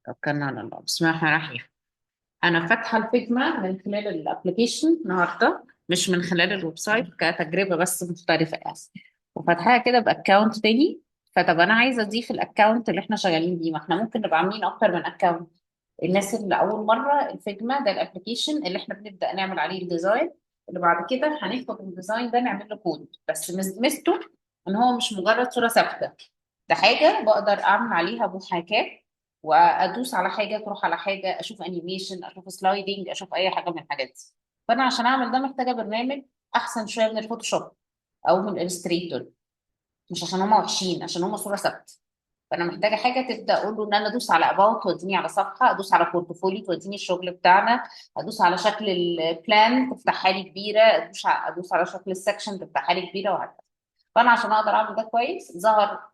توكلنا على الله. بسم الله الرحمن الرحيم. انا فاتحة ال Figma من خلال ال application النهارده، مش من خلال ال website، كتجربة بس مختلفة يعني. وفاتحاها كده ب account تاني. فطب انا عايزه اضيف ال account اللي احنا شغالين بيه، ما احنا ممكن نبقى عاملين اكتر من account. الناس اللي اول مرة، ال Figma ده ال application اللي احنا بنبدا نعمل عليه ال design، اللي بعد كده هناخد ال design ده نعمل له كود. بس ميزته ان هو مش مجرد صوره ثابته، ده حاجة بقدر اعمل عليها محاكاة، وادوس على حاجة تروح على حاجة، اشوف animation، اشوف sliding، اشوف اي حاجة من الحاجات دي. فانا عشان اعمل ده محتاجه برنامج احسن شوية من ال Photoshop او من ال Illustrator، مش عشان هما وحشين، عشان هما صوره ثابتة. فانا محتاجه حاجة تبدا اقول له ان انا ادوس على about توديني على صفحة، ادوس على portfolio توديني الشغل بتاعنا، ادوس على شكل ال plan تفتحها لي كبيرة، ادوس على شكل ال section تفتحها لي كبيرة، وهكذا. فانا عشان اقدر اعمل ده كويس ظهر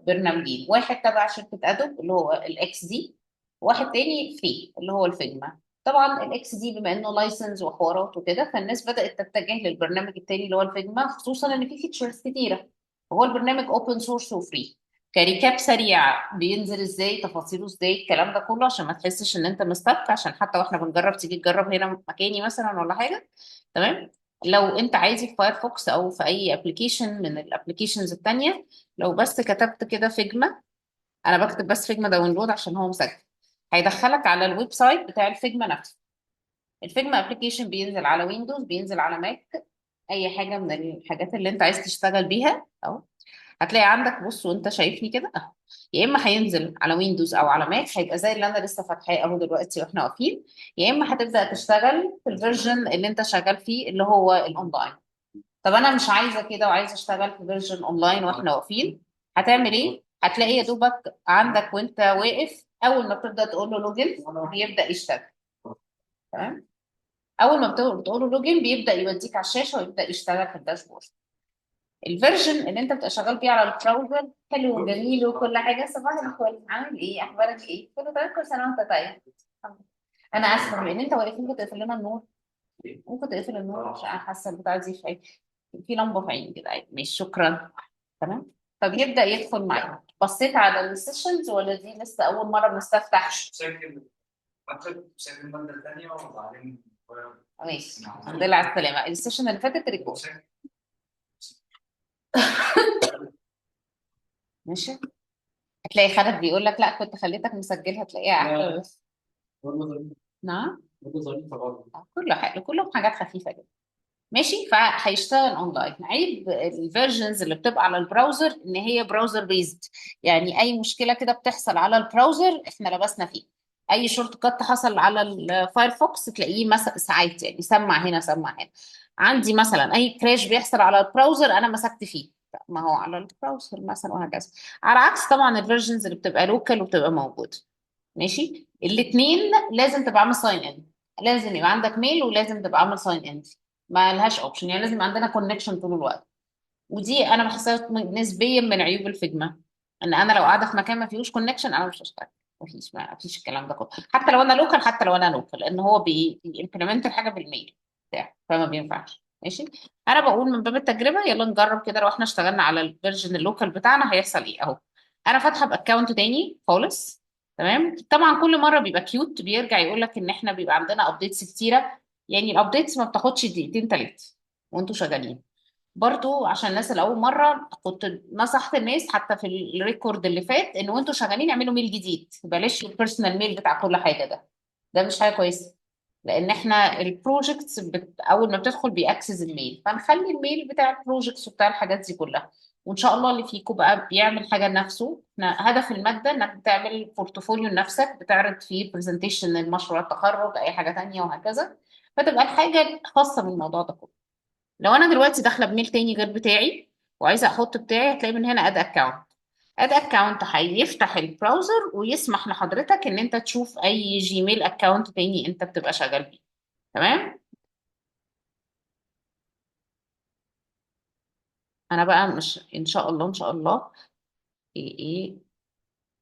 برنامجين، واحد تبع شركة Adobe اللي هو ال XD، وواحد تاني free اللي هو ال Figma. طبعا ال XD بما انه license وحوارات وكده، فالناس بدات تتجه للبرنامج التاني اللي هو ال Figma، خصوصا ان فيه features كتيرة، وهو البرنامج open source و free. ك recap سريع، بينزل ازاي، تفاصيله ازاي، الكلام ده كله عشان ما تحسش ان انت مستك، عشان حتى واحنا بنجرب تيجي تجرب هنا مكاني مثلا ولا حاجة. تمام. لو انت عايز في Firefox او في اي application من ال applications التانية، لو بس كتبت كده Figma، انا بكتب بس Figma download عشان هو مسجل، هيدخلك على ال website بتاع ال Figma نفسه. ال Figma application بينزل على Windows، بينزل على Mac، اي حاجة من الحاجات اللي انت عايز تشتغل بيها اهو. هتلاقي عندك، بص وانت شايفني كده اهو، يا اما هينزل على Windows او على Mac، هيبقى زي اللي انا لسه فاتحاه اهو دلوقتي واحنا واقفين، يا اما هتبدا تشتغل في ال version اللي انت شغال فيه اللي هو الاونلاين. طب انا مش عايزه كده وعايزه اشتغل في version online واحنا واقفين، هتعمل ايه؟ هتلاقي يا دوبك عندك وانت واقف، اول ما بتبدا تقول له login بيبدا يشتغل. تمام؟ اول ما بتقول له login بيبدا يوديك على الشاشة ويبدا يشتغل في ال dashboard. ال version اللي انت بتبقى شغال بيه على ال browser حلو وجميل وكل حاجة. صباح الفل، عامل ايه؟ اخبارك ايه؟ كله تمام، كل سنة وانت طيب. انا اسفه بما ان انت واقف، ممكن تقفل لنا النور؟ ممكن تقفل النور عشان انا حاسه البتاعه دي في عيني، في لمبة في عيني كده. أيوة، ماشي، شكرا. تمام. طب يبدا يدخل معايا. بصيت على ال sessions ولا دي لسه اول مرة بنستفتح؟ سجل سجل مادة ثانية وبعدين ماشي، الحمد لله على السلامة. ال session اللي فاتت record. ماشي، هتلاقي خالد بيقول لك لا كنت خليتك مسجلها، تلاقيها احلى. بس نعم، برضه ظريفة برضه. كله حلو، كلهم حاجات خفيفة كده. ماشي، فهيشتغل اونلاين. عيب ال versions اللي بتبقى على ال browser ان هي browser based، يعني اي مشكلة كده بتحصل على ال browser احنا لبسنا فيه. اي shortcut حصل على ال Firefox تلاقيه مثلا ساعات يعني سمع هنا سمع هنا. عندي مثلا اي crash بيحصل على ال browser انا مسكت فيه، ما هو على ال browser مثلا، وهكذا. على عكس طبعا ال versions اللي بتبقى local وبتبقى موجودة. ماشي، الاثنين لازم تبقى عامل sign in، لازم يبقى عندك mail ولازم تبقى عامل sign in، ما لهاش option، يعني لازم يبقى عندنا connection طول الوقت. ودي انا بحسها نسبيا من عيوب ال Figma، ان انا لو قاعدة في مكان ما فيهوش connection انا مش هشتغل، ما فيش الكلام ده كله، حتى لو انا local، حتى لو انا local، لان هو بي implement الحاجة بال mail بتاعه، فما بينفعش. ماشي، انا بقول من باب التجربة يلا نجرب كده، لو احنا اشتغلنا على ال version ال local بتاعنا هيحصل ايه. اهو انا فاتحة ب account تاني خالص. تمام، طبعا كل مرة بيبقى cute بيرجع يقول لك ان احنا بيبقى عندنا updates كتيرة، يعني ال updates ما بتاخدش دقيقتين ثلاثة وانتوا شغالين. برضو عشان الناس اللي اول مرة، كنت نصحت الناس حتى في ال record اللي فات ان وانتوا شغالين اعملوا mail جديد، بلاش ال personal mail بتاع كل حاجة، ده مش حاجة كويسة، لان احنا ال projects اول ما بتدخل بي access ال mail، فنخلي ال mail بتاع ال projects وبتاع الحاجات دي كلها. وان شاء الله اللي فيكم بقى بيعمل حاجة لنفسه، احنا هدف المادة انك بتعمل portfolio لنفسك بتعرض فيه presentation لمشروع التخرج، اي حاجة تانية وهكذا، فتبقى الحاجة خاصة بالموضوع ده كله. لو انا دلوقتي داخله ب mail تاني غير بتاعي وعايزه احط بتاعي، هتلاقي من هنا add account. add account هيفتح ال browser ويسمح لحضرتك ان انت تشوف اي Gmail account تاني انت بتبقى شغال بيه. تمام، انا بقى مش ان شاء الله، ان شاء الله اي اي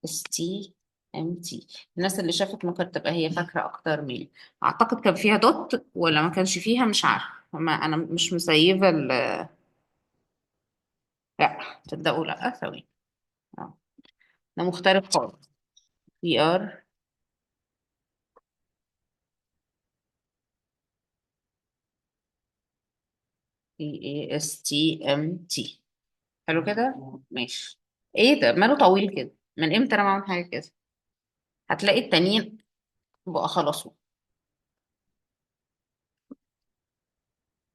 اس تي ام تي، الناس اللي شافت ممكن تبقى هي فاكره اكتر مني. اعتقد كان فيها dot ولا ما كانش فيها، مش عارفه، ما انا مش مسيفه ال، لا تصدقوا، لا ثواني، ده مختلف خالص. بي ار A A S T M T. حلو كده، ماشي. ايه ده ماله طويل كده؟ من امتى انا بعمل حاجة كده؟ هتلاقي التانيين بقى خلصوا.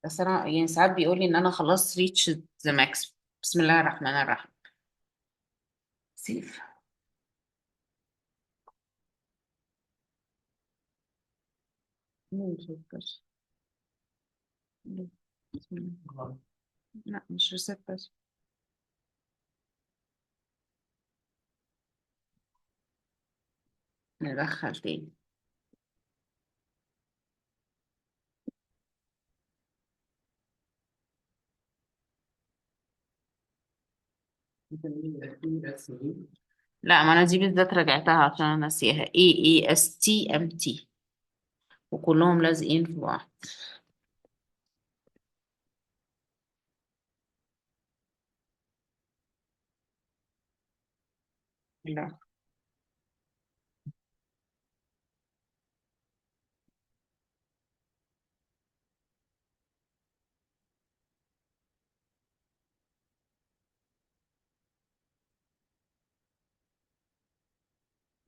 بس انا يعني ساعات بيقول لي ان انا خلاص reach the max. بسم الله الرحمن الرحيم. save. لا مش reset بس. ندخل تاني. لا ما انا دي بالذات راجعتها عشان انا ناسيها. A A S T M T، وكلهم لازقين في بعض. لا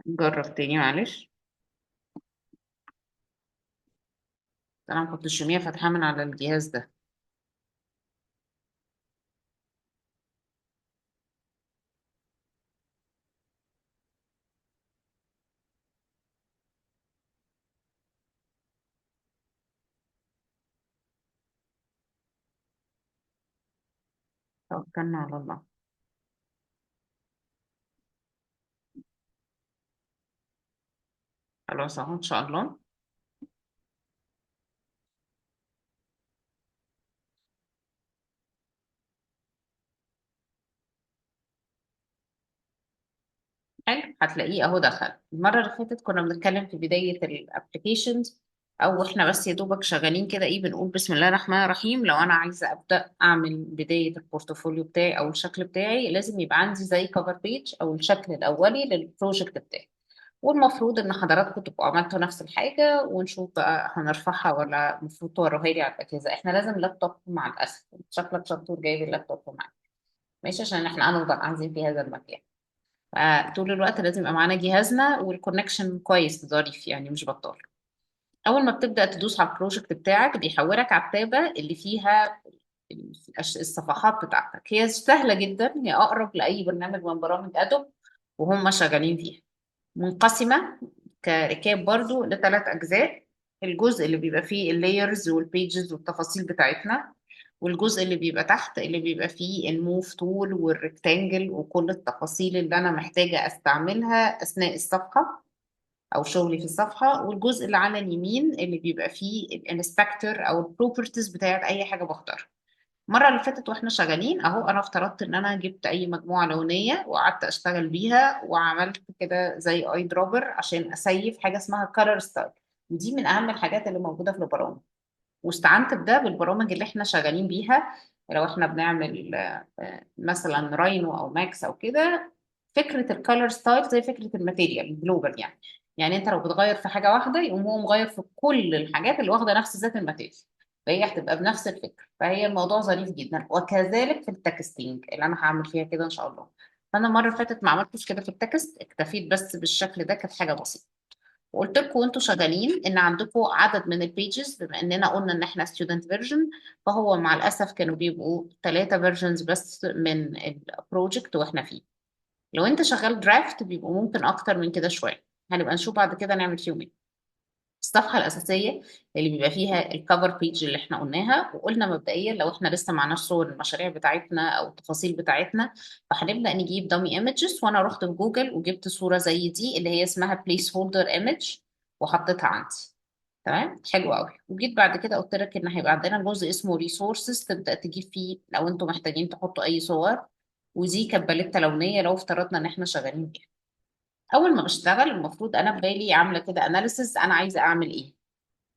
نجرب تاني معلش. انا ما كنتش يوميها فاتحة من على الجهاز ده. توكلنا على الله. خلاص اهو ان شاء الله. حلو، هتلاقيه اهو دخل. المرة اللي فاتت كنا بنتكلم في بداية ال applications، او احنا بس يا دوبك شغالين كده ايه، بنقول بسم الله الرحمن الرحيم. لو انا عايزه ابدا اعمل بداية ال portfolio بتاعي او الشكل بتاعي، لازم يبقى عندي زي cover page او الشكل الاولي لل project بتاعي. والمفروض ان حضراتكم تبقوا عملتوا نفس الحاجة، ونشوف بقى هنرفعها ولا المفروض توروها لي على الاجهزة. احنا لازم لابتوب مع الاسف. شكلك شطور جايب اللابتوب معاك، ماشي، عشان احنا هنفضل قاعدين في هذا المكان. فطول الوقت لازم يبقى معانا جهازنا وال connection كويس ظريف يعني مش بطال. اول ما بتبدا تدوس على ال project بتاعك بيحولك على التابه اللي فيها الصفحات بتاعتك. هي سهلة جدا، هي اقرب لاي برنامج من برامج ادوب وهم شغالين فيها. منقسمة كركاب برضو لثلاث اجزاء. الجزء اللي بيبقى فيه ال layers وال pages والتفاصيل بتاعتنا، والجزء اللي بيبقى تحت اللي بيبقى فيه ال move tool وال rectangle وكل التفاصيل اللي انا محتاجة استعملها اثناء الصفحة او شغلي في الصفحة، والجزء اللي على اليمين اللي بيبقى فيه ال inspector او ال properties بتاعت اي حاجة بختارها. المرة اللي فاتت واحنا شغالين اهو، انا افترضت ان انا جبت اي مجموعة لونية وقعدت اشتغل بيها، وعملت كده زي eyedropper عشان اسيف حاجة اسمها color style، ودي من اهم الحاجات اللي موجودة في البرامج. واستعنت بده بالبرامج اللي احنا شغالين بيها. لو احنا بنعمل مثلا راينو او ماكس او كده، فكرة ال color style زي فكرة ال material global يعني. يعني انت لو بتغير في حاجة واحدة يقوم هو مغير في كل الحاجات اللي واخده نفس ذات ال material، فهي هتبقى بنفس الفكرة. فهي الموضوع ظريف جدا. وكذلك في ال texting اللي انا هعمل فيها كده ان شاء الله. فانا المرة اللي فاتت ما عملتش كده في ال text، اكتفيت بس بالشكل ده، كانت حاجة بسيطة. وقلت لكم وانتوا شغالين ان عندكم عدد من ال pages، بما اننا قلنا ان احنا student version، فهو مع الاسف كانوا بيبقوا 3 versions بس من ال project واحنا فيه. لو انت شغال draft بيبقوا ممكن اكتر من كده شوية، هنبقى نشوف بعد كده نعمل فيهم ايه. الصفحة الاساسية اللي بيبقى فيها ال cover page اللي احنا قلناها، وقلنا مبدئيا لو احنا لسه معناش صور المشاريع بتاعتنا او التفاصيل بتاعتنا، فهنبدا نجيب dummy images. وانا رحت في جوجل وجبت صوره زي دي اللي هي اسمها placeholder image وحطيتها عندي. تمام، حلو قوي. وجيت بعد كده قلت لك ان هيبقى عندنا جزء اسمه resources تبدا تجيب فيه لو انتم محتاجين تحطوا اي صور، ودي كانت باليته لونيه لو افترضنا ان احنا شغالين بيها. اول ما بشتغل المفروض انا في بالي عامله كده analysis، انا عايزه اعمل ايه.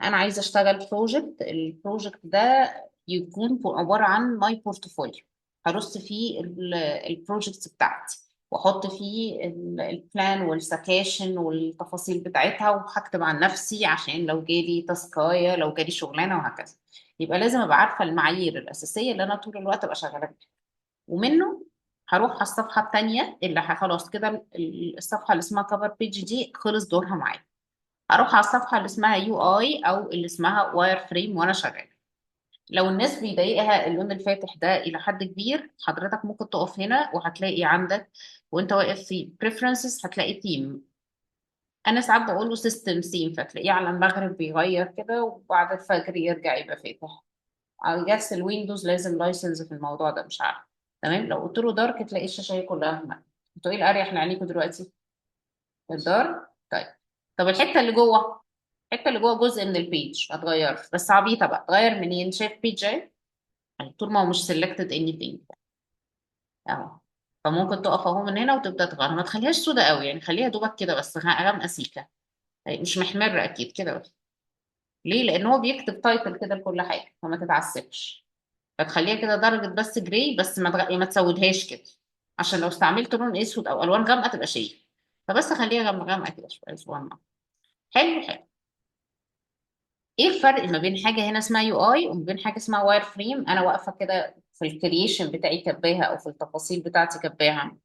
انا عايزه اشتغل project، ال project ده يكون عبارة عن my portfolio، هرص فيه ال projects بتاعتي واحط فيه ال plan والسكاشن والتفاصيل بتاعتها، وهكتب عن نفسي عشان لو جالي تاسكايه، لو جالي شغلانة وهكذا. يبقى لازم ابقى عارفه المعايير الاساسية اللي انا طول الوقت ابقى شغالة بيها. ومنه هروح على الصفحة الثانية اللي خلاص كده الصفحة اللي اسمها cover page دي خلص دورها معايا. هروح على الصفحة اللي اسمها UI او اللي اسمها wireframe وانا شغالة. لو الناس بيضايقها اللون الفاتح ده الى حد كبير، حضرتك ممكن تقف هنا وهتلاقي عندك وانت واقف في preferences هتلاقي ثيم. انا ساعات بقول له system theme، فتلاقيه على المغرب بيغير كده وبعد الفجر يرجع يبقى فاتح. I guess ال Windows لازم license في الموضوع ده، مش عارفه. تمام، لو قلت له dark تلاقي الشاشة هي كلها غامقه. انتوا ايه الاريح لعينيكوا دلوقتي؟ ال dark. طيب، طب الحتة اللي جوه، الحتة اللي جوه جزء من ال page ما اتغيرش، بس عبيطه بقى، اتغير منين؟ شايف page اهي، يعني طول ما هو مش selected anything اهو. فممكن تقف اهو من هنا وتبدا تغير، ما تخليهاش سودا قوي يعني، خليها دوبك كده بس غامقه سيكه، يعني مش محمرة اكيد كده بس. ليه؟ لان هو بيكتب title كده لكل حاجة، فما تتعسفش، فتخليها كده درجه بس gray بس، ما تسودهاش كده، عشان لو استعملت لون اسود او الوان غامقه تبقى شايف. فبس خليها غامقه كده شوية صغننه. حلو حلو. ايه الفرق ما بين حاجة هنا اسمها UI وما بين حاجة اسمها wireframe؟ انا واقفة كده في ال creation بتاعي كباها، او في التفاصيل بتاعتي كباها.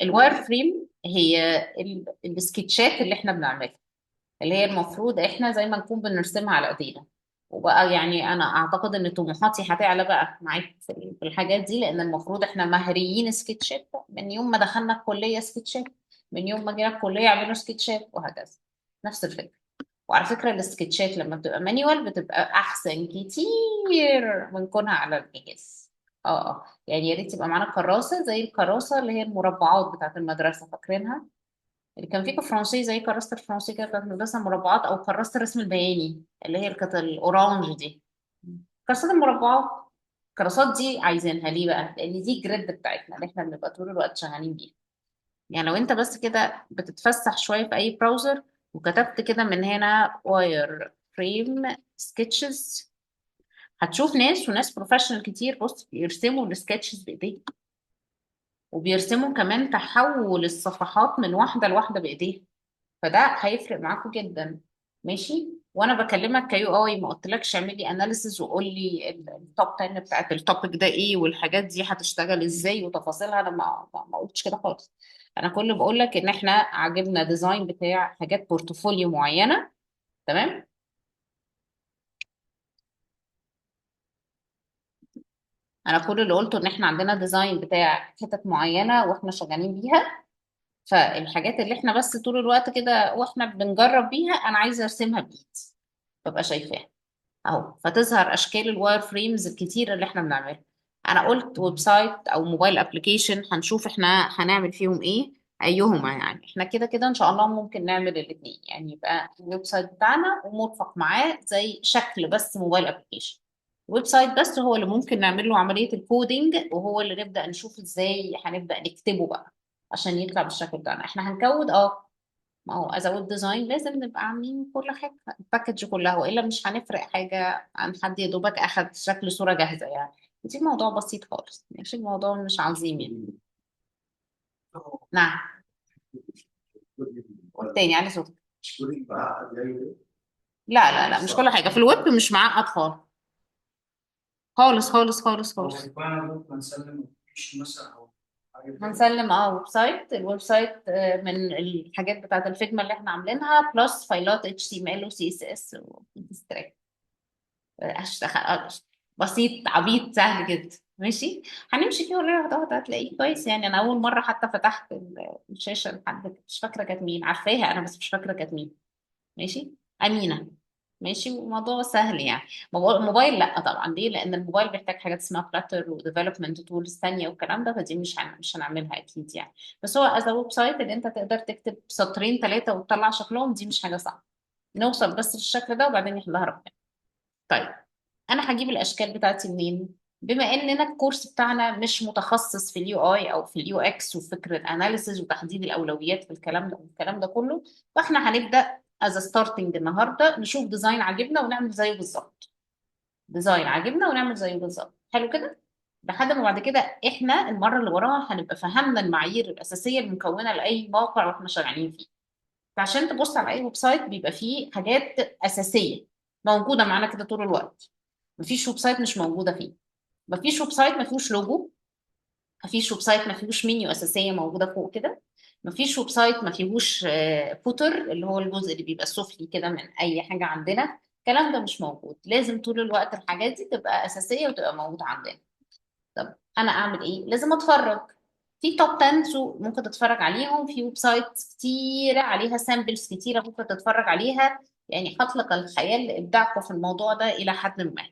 ال wireframe هي السكتشات اللي احنا بنعملها، اللي هي المفروض احنا زي ما نكون بنرسمها على ايدينا. وبقى يعني انا اعتقد ان طموحاتي هتعلى بقى معاك في الحاجات دي، لان المفروض احنا مهريين سكتشات من يوم ما دخلنا الكلية، سكتشات من يوم ما جينا الكلية عملوا سكتشات وهكذا، نفس الفكرة. وعلى فكرة السكتشات لما بتبقى manual بتبقى احسن كتير من كونها على الجهاز. يعني يا ريت يبقى معانا كراسة زي الكراسة اللي هي المربعات بتاعت المدرسة، فاكرينها؟ اللي كان فيكم فرنسي زي كراسة الفرنسي كده بتاعت المدرسة، مربعات، أو كراسة الرسم البياني اللي هي كانت ال orange دي، كراسات المربعات. الكراسات دي عايزينها ليه بقى؟ لأن دي ال grid بتاعتنا اللي احنا بنبقى طول الوقت شغالين بيها. يعني لو انت بس كده بتتفسح شوية في أي browser وكتبت كده من هنا wireframe sketches، هتشوف ناس وناس professional كتير، بص بيرسموا ال sketches بإيديهم، وبيرسموا كمان تحول الصفحات من واحدة لواحدة بإيديهم، فده هيفرق معاكم جدا. ماشي؟ وانا بكلمك ك UI، ما قلتلكش اعمل لي analysis وقول لي ال top 10 بتاعت ال topic ده ايه والحاجات دي هتشتغل ازاي وتفاصيلها، انا ما قلتش كده خالص. انا كل اللي بقول لك ان احنا عجبنا design بتاع حاجات portfolio معينة، تمام؟ انا كل اللي قلته ان احنا عندنا design بتاع حتت معينة واحنا شغالين بيها، فالحاجات اللي احنا بس طول الوقت كده واحنا بنجرب بيها انا عايزه ارسمها بايدي ببقى شايفاها اهو، فتظهر اشكال ال wireframes الكتيرة اللي احنا بنعملها. انا قلت website او mobile application، هنشوف احنا هنعمل فيهم ايه ايهما. يعني احنا كده كده ان شاء الله ممكن نعمل الاثنين، يعني يبقى ال website بتاعنا ومرفق معاه زي شكل بس mobile application. ال website بس هو اللي ممكن نعمل له عملية ال coding، وهو اللي نبدا نشوف ازاي هنبدا نكتبه بقى عشان يطلع بالشكل بتاعنا. احنا هنكود، ما هو as web design لازم نبقى عاملين كل حاجة، ال package كلها، والا مش هنفرق حاجة عن حد يا دوبك اخد شكل صوره جاهزة يعني. دي موضوع بسيط خالص، ماشي؟ الموضوع مش عظيم يعني. نعم، قول تاني على صوتك. لا لا لا، مش كل حاجة في الويب مش معقد خالص خالص خالص خالص هو خالص. requirement هنسلم application مثلا او حاجة كده. هنسلم website. ال website من الحاجات بتاعت ال Figma اللي احنا عاملينها، plus فايلات HTML و CSS و Bootstrap. بسيط عبيط سهل جدا، ماشي؟ هنمشي فيه ولا واحدة واحدة هتلاقيه كويس يعني. انا اول مرة حتى فتحت الشاشة لحد مش فاكره كانت مين، عارفاها انا بس مش فاكره كانت مين، ماشي؟ امينه، ماشي؟ الموضوع سهل يعني. موبايل لا طبعا، ليه؟ لان الموبايل بيحتاج حاجات اسمها Flutter و development tools ثانية والكلام ده، فدي مش هنعملها اكيد يعني. بس هو as website اللي انت تقدر تكتب سطرين ثلاثة وتطلع شكلهم، دي مش حاجة صعبة. نوصل بس للشكل ده وبعدين يحلها ربنا. طيب انا هجيب الاشكال بتاعتي منين؟ بما اننا ال course بتاعنا مش متخصص في ال UI او في ال UX وفكره analysis وتحديد الاولويات في الكلام ده والكلام ده كله، فاحنا هنبدا as starting النهارده نشوف design عجبنا ونعمل زيه بالظبط. design عجبنا ونعمل زيه بالظبط، حلو كده؟ لحد ما بعد كده احنا المرة اللي وراها هنبقى فهمنا المعايير الاساسية المكونة لاي موقع واحنا شغالين فيه. فعشان تبص على اي website بيبقى فيه حاجات اساسية موجودة معانا كده طول الوقت. مفيش website مش موجودة فيه. مفيش website ما فيهوش لوجو، مفيش website ما فيهوش منيو اساسية موجودة فوق كده، مفيش website ما فيهوش footer اللي هو الجزء اللي بيبقى سفلي كده من اي حاجة عندنا. الكلام ده مش موجود. لازم طول الوقت الحاجات دي تبقى اساسية وتبقى موجودة عندنا. طب انا اعمل ايه؟ لازم اتفرج في top 10 سوق ممكن تتفرج عليهم، في website كتيرة عليها samples كتيرة ممكن تتفرج عليها. يعني هطلق الخيال لابداعكم في الموضوع ده الى حد ما.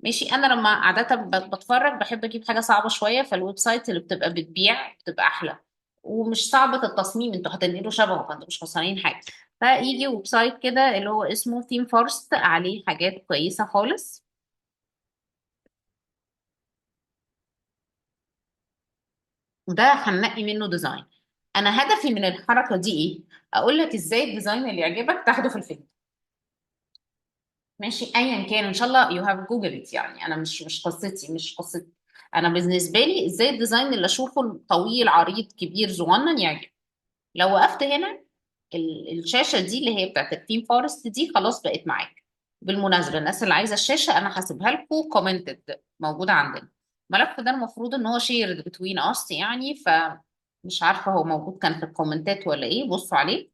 ماشي. انا لما عادة بتفرج بحب اجيب حاجة صعبة شوية، فال website اللي بتبقى بتبيع بتبقى احلى ومش صعبة التصميم، انتوا هتنقلوا شبهه فانتوا مش خسرانين حاجة. فيجي website كده اللي هو اسمه ThemeForest، عليه حاجات كويسة خالص. ده هنقي منه design. انا هدفي من الحركة دي ايه؟ اقول لك ازاي ال design اللي يعجبك تاخده في الفيلم. ماشي، ايا كان ان شاء الله you have Google it. يعني انا مش قصتي، مش قصتي. انا بالنسبة لي ازاي ال design اللي اشوفه طويل عريض كبير صغنن يعجب. لو وقفت هنا الشاشة دي اللي هي بتاعت ال ThemeForest دي خلاص بقت معاك. بالمناسبة الناس اللي عايزه الشاشة انا هسيبها لكم commented موجودة عندنا. الملف ده المفروض ان هو shared between us يعني، فمش عارفه هو موجود كان في ال comment ات ولا ايه، بصوا عليه.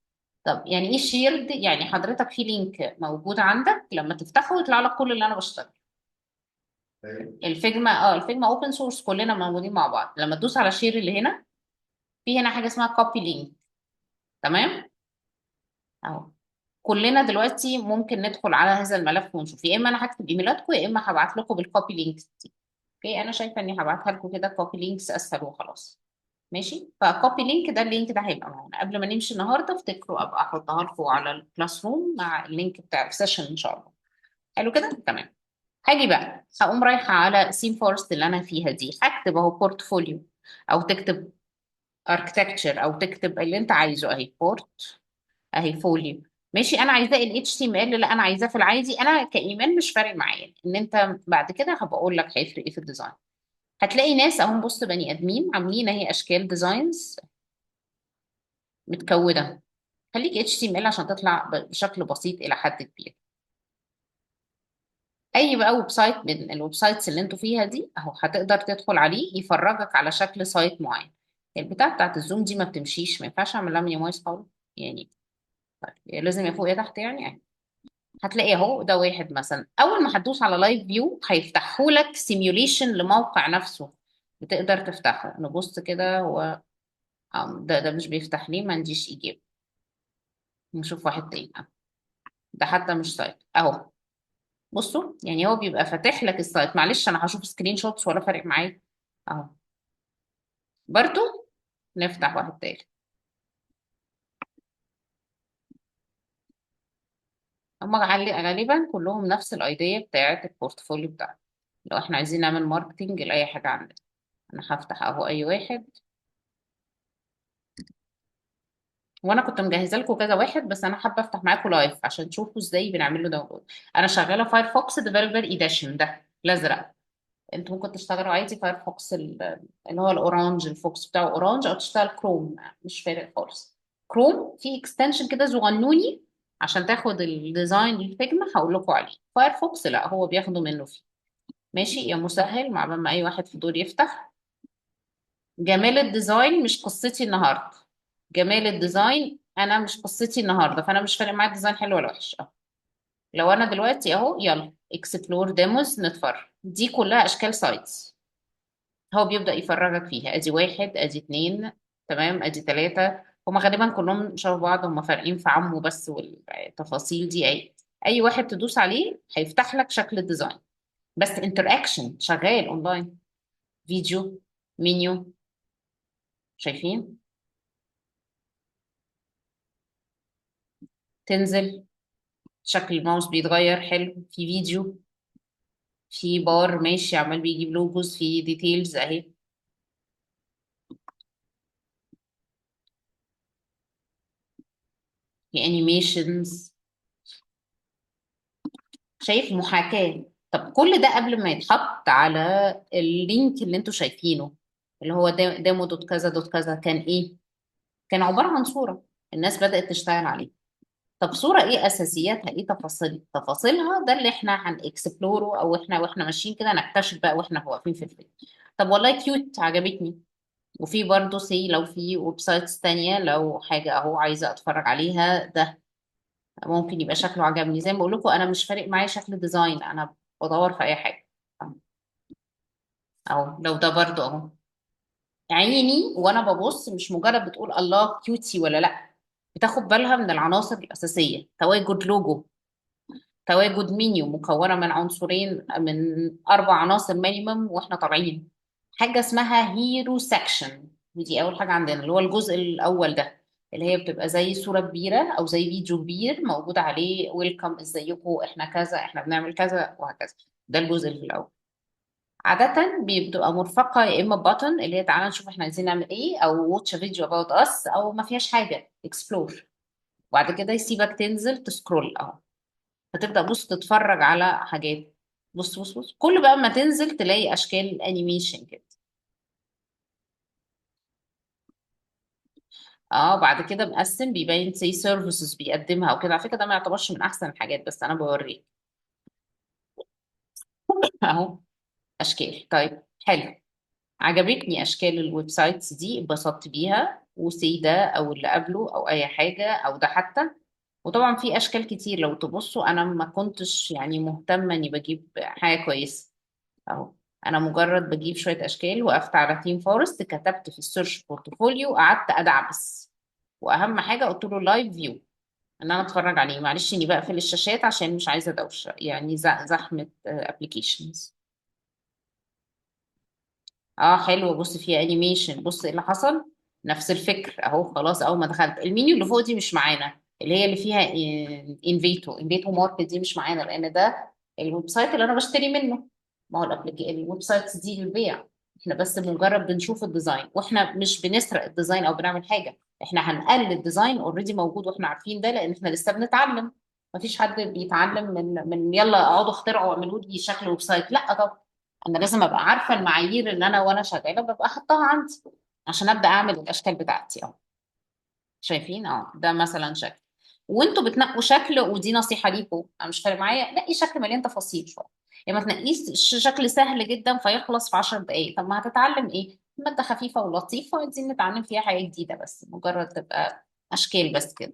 طب يعني ايه shared؟ يعني حضرتك في link موجود عندك لما تفتحه يطلع لك كل اللي انا بشتغله. ال Figma، ال Figma open source، كلنا موجودين مع بعض. لما تدوس على share اللي هنا، في هنا حاجة اسمها copy link، تمام؟ اهو كلنا دلوقتي ممكن ندخل على هذا الملف ونشوف. يا اما انا هكتب ايميلاتكم يا اما هبعت لكم بال copy links دي. okay، انا شايفه اني هبعتها لكم كده copy links اسهل وخلاص. ماشي، ف copy link ده ال link ده هيبقى معانا قبل ما نمشي النهارده. افتكروا ابقى احطها لكم على ال classroom مع ال link بتاع ال session ان شاء الله. حلو كده، تمام. هاجي بقى هقوم رايحة على ThemeForest اللي انا فيها دي، هكتب اهو portfolio، او تكتب architecture، او تكتب اللي انت عايزه. اهي port، اهي folio. ماشي، انا عايزاه ال HTML، لا انا عايزاه في العادي. انا كايمان مش فارق معايا، ان انت بعد كده هبقى اقول لك هيفرق ايه في ال design. هتلاقي ناس اهم، بص، بني ادمين عاملين اهي اشكال designs متكوده. خليك HTML عشان تطلع بشكل بسيط الى حد كبير. اي بقى website من ال websites اللي انتوا فيها دي اهو هتقدر تدخل عليه يفرجك على شكل site معين. البتاع بتاعت ال zoom دي ما بتمشيش، ما ينفعش اعمل لها minimize خالص يعني، طيب لازم يا فوق يا تحت يعني. هتلاقي اهو ده واحد مثلا، اول ما هتدوس على live view هيفتحه لك simulation لموقع نفسه بتقدر تفتحه. نبص كده، هو ده مش بيفتح ليه؟ ما عنديش اجابه. نشوف واحد تاني. ده حتى مش site اهو. بصوا يعني هو بيبقى فاتح لك ال site. معلش انا هشوف screenshots ولا فارق معايا اهو. برضو نفتح واحد تاني. هما غالبا كلهم نفس ال idea بتاعت ال portfolio بتاعنا. لو احنا عايزين نعمل marketing لاي حاجة عندنا، انا هفتح اهو اي واحد. وانا كنت مجهزة لكم كذا واحد، بس انا حابة افتح معاكم live عشان تشوفوا ازاي بنعمل له download. انا شغالة Firefox developer edition، ده الازرق. انتوا ممكن تشتغلوا عادي Firefox اللي هو ال orange، ال fox بتاعه orange، او تشتغل كروم، مش فارق خالص. كروم في extension كده صغنوني عشان تاخد ال design لل Figma، هقول لكم عليه. Firefox لا، هو بياخده منه فيه. ماشي يا مسهل، مع ما اي واحد في دول يفتح. جمال ال design مش قصتي النهارده، جمال ال design انا مش قصتي النهارده، فانا مش فارق معايا ال design حلو ولا وحش. اهو لو انا دلوقتي اهو، يلا explore demos نتفرج. دي كلها اشكال sites هو بيبدأ يفرجك فيها. ادي واحد، ادي اتنين، تمام، ادي تلاتة. هما غالبا كلهم شبه بعض، هما فارقين في عمه بس والتفاصيل دي. اي واحد تدوس عليه هيفتح لك شكل ال design، بس interaction شغال اونلاين، فيديو، منيو، شايفين؟ تنزل شكل الماوس بيتغير، حلو. في فيديو، في بار ماشي عمال بيجيب logos، في details اهي، في animations، شايف محاكاة. طب كل ده قبل ما يتحط على ال link اللي انتوا شايفينه اللي هو demo dot كذا dot كذا، كان ايه؟ كان عبارة عن صورة الناس بدأت تشتغل عليه. طب طب صورة ايه اساسياتها، ايه تفاصيلها؟ ده اللي احنا هن explore ه، او احنا واحنا ماشيين كده نكتشف بقى واحنا واقفين في الفيلم. طب والله cute، عجبتني. وفي برضه سي لو في websites تانية، لو حاجة اهو عايزة اتفرج عليها، ده ممكن يبقى شكله عجبني. زي ما بقول لكم انا مش فارق معايا شكل design، انا بدور في اي حاجة اهو. لو ده برضه اهو، عيني وانا ببص مش مجرد بتقول الله cutie ولا لا، بتاخد بالها من العناصر الأساسية، تواجد لوجو، تواجد منيو مكونة من عنصرين، من 4 عناصر minimum واحنا طالعين، حاجة اسمها hero section، ودي أول حاجة عندنا اللي هو الجزء الأول ده، اللي هي بتبقى زي صورة كبيرة أو زي فيديو كبير موجود عليه welcome، ازيكم، احنا كذا، احنا بنعمل كذا، وهكذا. ده الجزء اللي في الأول. عادة بتبقى مرفقة يا إما button اللي هي تعالى نشوف احنا عايزين نعمل إيه، أو watch video about us، أو ما فيهاش حاجة explore، وبعد كده يسيبك تنزل ت scroll أهو، فتبدأ بص تتفرج على حاجات، بص بص بص، كل بقى ما تنزل تلاقي أشكال animation كده. بعد كده مقسم، بيبين زي services بيقدمها وكده. على فكرة ده ما يعتبرش من أحسن الحاجات، بس أنا بوريك أهو أشكال. طيب حلو، عجبتني أشكال ال websites دي، اتبسطت بيها، وسي ده أو اللي قبله أو أي حاجة أو ده حتى. وطبعا في أشكال كتير لو تبصوا، أنا ما كنتش مهتمة إني بجيب حاجة كويسة أهو، أنا مجرد بجيب شوية أشكال. وقفت على ThemeForest، كتبت في ال search portfolio، قعدت أدعبس، وأهم حاجة قلت له live view إن أنا أتفرج عليه. معلش إني بقفل الشاشات عشان مش عايزة دوشة، زحمة، applications. حلو، بص فيها animation، بص ايه اللي حصل، نفس الفكر اهو. خلاص اول ما دخلت المنيو اللي فوق دي مش معانا، اللي هي اللي فيها انفيتو ماركت دي مش معانا، لان ده ال website اللي انا بشتري منه. ما هو ال websites دي للبيع، احنا بس مجرد بنشوف ال design، واحنا مش بنسرق ال design او بنعمل حاجه، احنا هنقلد design already موجود واحنا عارفين ده، لان احنا لسه بنتعلم. مفيش حد بيتعلم من يلا اقعدوا اخترعوا واعملوا لي شكل website، لا طب انا لازم ابقى عارفه المعايير اللي انا وانا شغاله ببقى حطاها عندي عشان ابدا اعمل الاشكال بتاعتي اهو. شايفين اهو ده مثلا شكل، وانتوا بتنقوا شكل، ودي نصيحه ليكم، انا مش فارق معايا، نقي شكل مليان تفاصيل شويه، يعني ما تنقيش شكل سهل جدا فيخلص في 10 دقائق. طب ما هتتعلم ايه؟ ماده خفيفه ولطيفه عايزين نتعلم فيها حاجه جديده، بس مجرد تبقى اشكال بس كده.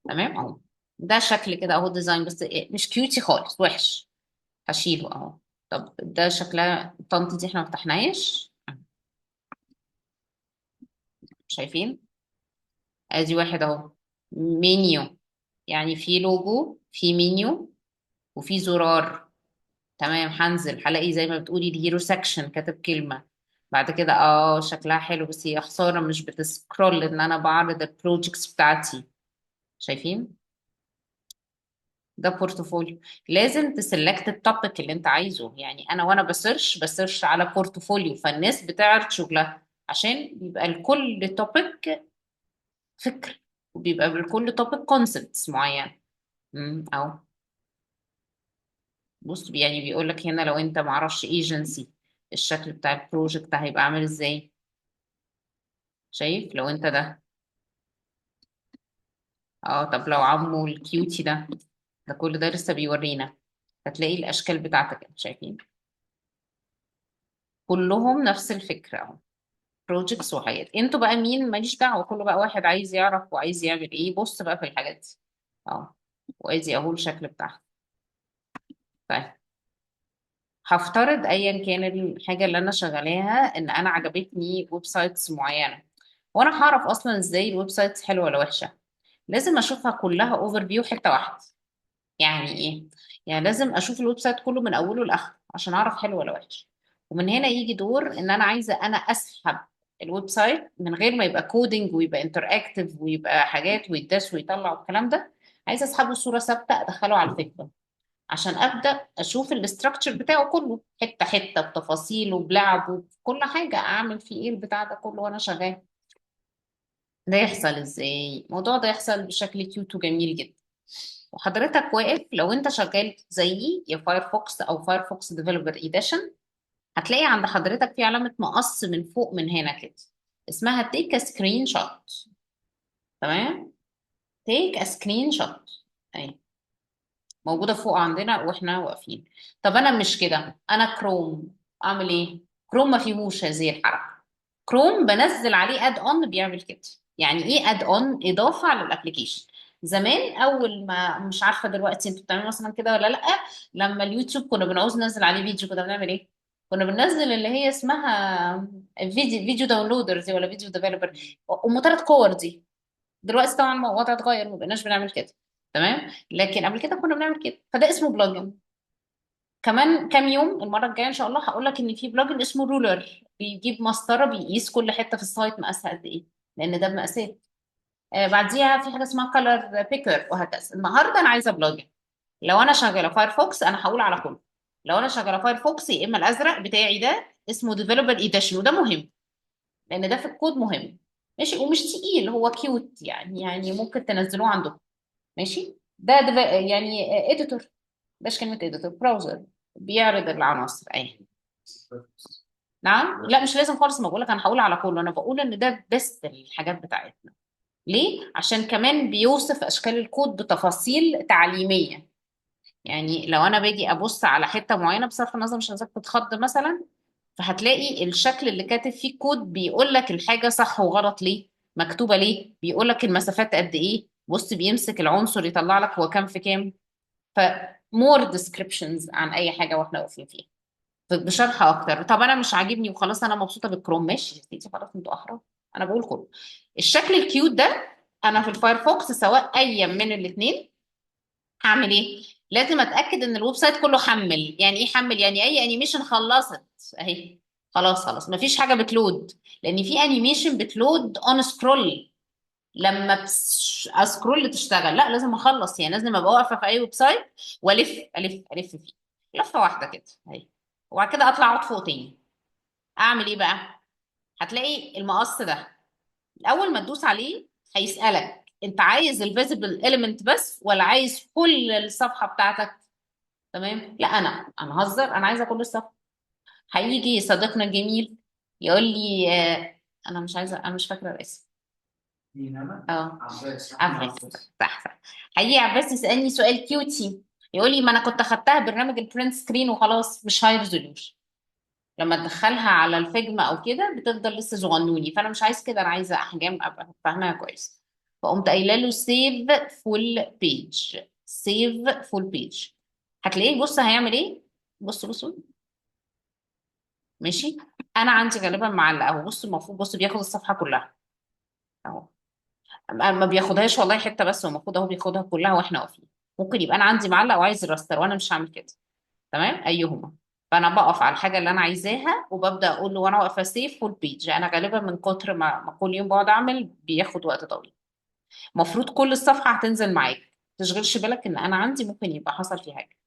تمام اهو ده شكل كده اهو design، بس إيه؟ مش cutie خالص، وحش، هشيله اهو. طب ده شكلها طنط دي احنا ما فتحناهاش، شايفين؟ ادي واحد اهو منيو، يعني في لوجو، في منيو، وفي زرار. تمام، هنزل هلاقي زي ما بتقولي ال hero section كاتب كلمة، بعد كده شكلها حلو، بس هي خسارة مش بت scroll ان انا بعرض ال projects بتاعتي. شايفين؟ ده portfolio. لازم ت select ال topic اللي انت عايزه. يعني انا وانا ب search على portfolio، فالناس بتعرض شغلها عشان بيبقى لكل topic فكر، وبيبقى لكل topic concepts معين. اهو بص، بيقول لك هنا لو انت معرفش ايجنسي الشكل بتاع ال project ده هيبقى عامل ازاي. شايف؟ لو انت ده طب لو عمو ال cutie ده، ده كل ده لسه بيورينا، هتلاقي الاشكال بتاعتك. شايفين؟ كلهم نفس الفكره اهو، projects وحاجات. انتوا بقى مين؟ ماليش دعوه، كله بقى واحد عايز يعرف وعايز يعمل ايه. بص بقى في الحاجات دي اهو، وادي اهو الشكل بتاعها. طيب هفترض ايا كان الحاجه اللي انا شغلاها ان انا عجبتني websites معينه، وانا هعرف اصلا ازاي ال websites حلوه ولا وحشه؟ لازم اشوفها كلها overview حته واحده. يعني ايه؟ يعني لازم اشوف ال website كله من اوله لاخره عشان اعرف حلو ولا وحش. ومن هنا يجي دور ان انا عايزه انا اسحب ال website من غير ما يبقى coding ويبقى interactive ويبقى حاجات ويداس ويطلع والكلام ده، عايزه اسحبه صوره ثابته ادخله على الفكره عشان ابدا اشوف ال structure بتاعه كله حته حته بتفاصيله بلعبه بكل حاجه، اعمل فيه ايه البتاع ده كله وانا شغال. ده يحصل ازاي؟ الموضوع ده يحصل بشكل cute وجميل جدا. وحضرتك واقف لو انت شغال زيي يا Firefox او Firefox Developer Edition، هتلاقي عند حضرتك في علامة مقص من فوق من هنا كده اسمها take screenshot. تمام؟ take screenshot. اهي موجودة فوق عندنا واحنا واقفين. طب انا مش كده، انا كروم، اعمل ايه؟ كروم ما فيهوش هذه الحركة. كروم بنزل عليه add-on بيعمل كده. يعني ايه add on؟ اضافه على ال application. زمان اول ما، مش عارفه دلوقتي انتوا بتعملوا مثلا كده ولا لا، لما اليوتيوب كنا بنعوز ننزل عليه فيديو كنا بنعمل ايه؟ كنا بننزل اللي هي اسمها video downloader دي، ولا video developer، ام ثلاث كور دي. دلوقتي طبعا الوضع اتغير، ما بقيناش بنعمل كده، تمام؟ لكن قبل كده كنا بنعمل كده، فده اسمه plugin. كمان كام يوم المرة الجاية ان شاء الله هقول لك ان في plugin اسمه ruler، بيجيب مسطرة بيقيس كل حتة في ال site مقاسها قد ايه، لان ده بمقاسات. بعديها في حاجة اسمها color picker وهكذا. النهارده انا عايزه plugin. لو انا شغالة فايرفوكس انا هقول على كله. لو انا شغالة فايرفوكس يا اما الازرق بتاعي ده اسمه developer edition، وده مهم لان ده في الكود مهم، ماشي؟ ومش تقيل، هو cute يعني ممكن تنزلوه عندكم، ماشي؟ ده يعني editor، باش كلمة editor، browser بيعرض العناصر اهي. نعم؟ لا مش لازم خالص، ما بقولك انا هقول على كله، انا بقول ان ده best الحاجات بتاعتنا. ليه؟ عشان كمان بيوصف اشكال الكود بتفاصيل تعليمية. يعني لو انا باجي ابص على حتة معينة بصرف النظر مش عايزاك تتخض مثلا، فهتلاقي الشكل اللي كاتب فيه كود بيقول لك الحاجة صح وغلط ليه، مكتوبة ليه، بيقول لك المسافات قد ايه، بص بيمسك العنصر يطلع لك هو كام في كام. ف more descriptions عن اي حاجة واحنا واقفين فيها بشرح اكتر. طب انا مش عاجبني وخلاص، انا مبسوطة بالكروم، ماشي يا سيدي خلاص انتوا احرار، انا بقول كله. الشكل ال cute ده انا في الفايرفوكس سواء اي من الاثنين هعمل ايه؟ لازم اتاكد ان ال website كله حمل. يعني ايه حمل؟ يعني اي animation خلصت اهي، خلاص خلاص مفيش حاجة بت load، لان في animation بت load on scroll، لما ا scroll تشتغل. لا لازم اخلص، يعني لازم ابقى واقفة في اي website والف الف الف فيه لفه واحدة كده اهي، وبعد كده اطلع اقعد فوق تاني. اعمل ايه بقى؟ هتلاقي المقص ده اول ما تدوس عليه هيسالك انت عايز ال visible element بس ولا عايز كل الصفحة بتاعتك؟ تمام؟ لا انا هزر، انا عايزه كل الصفحة. هيجي صديقنا الجميل يقول لي انا مش عايزه، انا مش فاكره الاسم. مين انا؟ عباس. عباس. صح صح. هيجي عباس يسالني سؤال cutie، يقول لي ما انا كنت اخدتها برنامج ال print screen وخلاص، مش high resolution، لما تدخلها على الفيجما او كده بتفضل لسه صغنوني، فانا مش عايز كده، انا عايزه احجام ابقى فاهمها كويس. فقمت قايله له save full page، save full page. هتلاقيه بص هيعمل ايه؟ بص بص ماشي، انا عندي غالبا معلقه اهو، بص المفروض بص بياخد الصفحة كلها اهو، ما بياخدهاش والله حتة بس، هو المفروض اهو بياخدها كلها واحنا واقفين. ممكن يبقى انا عندي معلق وعايز raster وانا مش هعمل كده، تمام؟ ايهما. فانا بقف على الحاجة اللي انا عايزاها وببدا اقول له وانا واقفة save full page. انا غالبا من كتر ما كل يوم بقعد اعمل بياخد وقت طويل. المفروض كل الصفحة هتنزل معاك، ما تشغلش بالك ان انا عندي ممكن يبقى حصل فيه حاجة.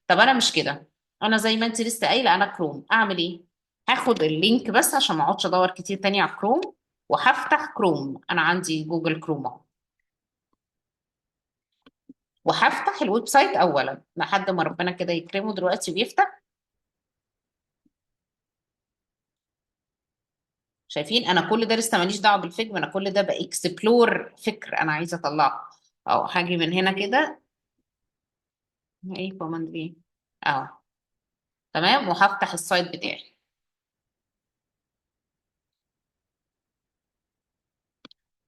طب انا مش كده، انا زي ما انت لسه قايله انا كروم، اعمل ايه؟ هاخد ال link بس عشان ما اقعدش ادور كتير تاني على كروم، وهفتح كروم، انا عندي جوجل كروم اهو، وهفتح ال website اولا لحد ما ربنا كده يكرمه دلوقتي ويفتح. شايفين انا كل ده لسه ماليش دعوه بالفيجما، انا كل ده ب explore فكر انا عايزه اطلعه. اهو هاجي من هنا كده ايه command V اهو، تمام، وهفتح ال site بتاعي.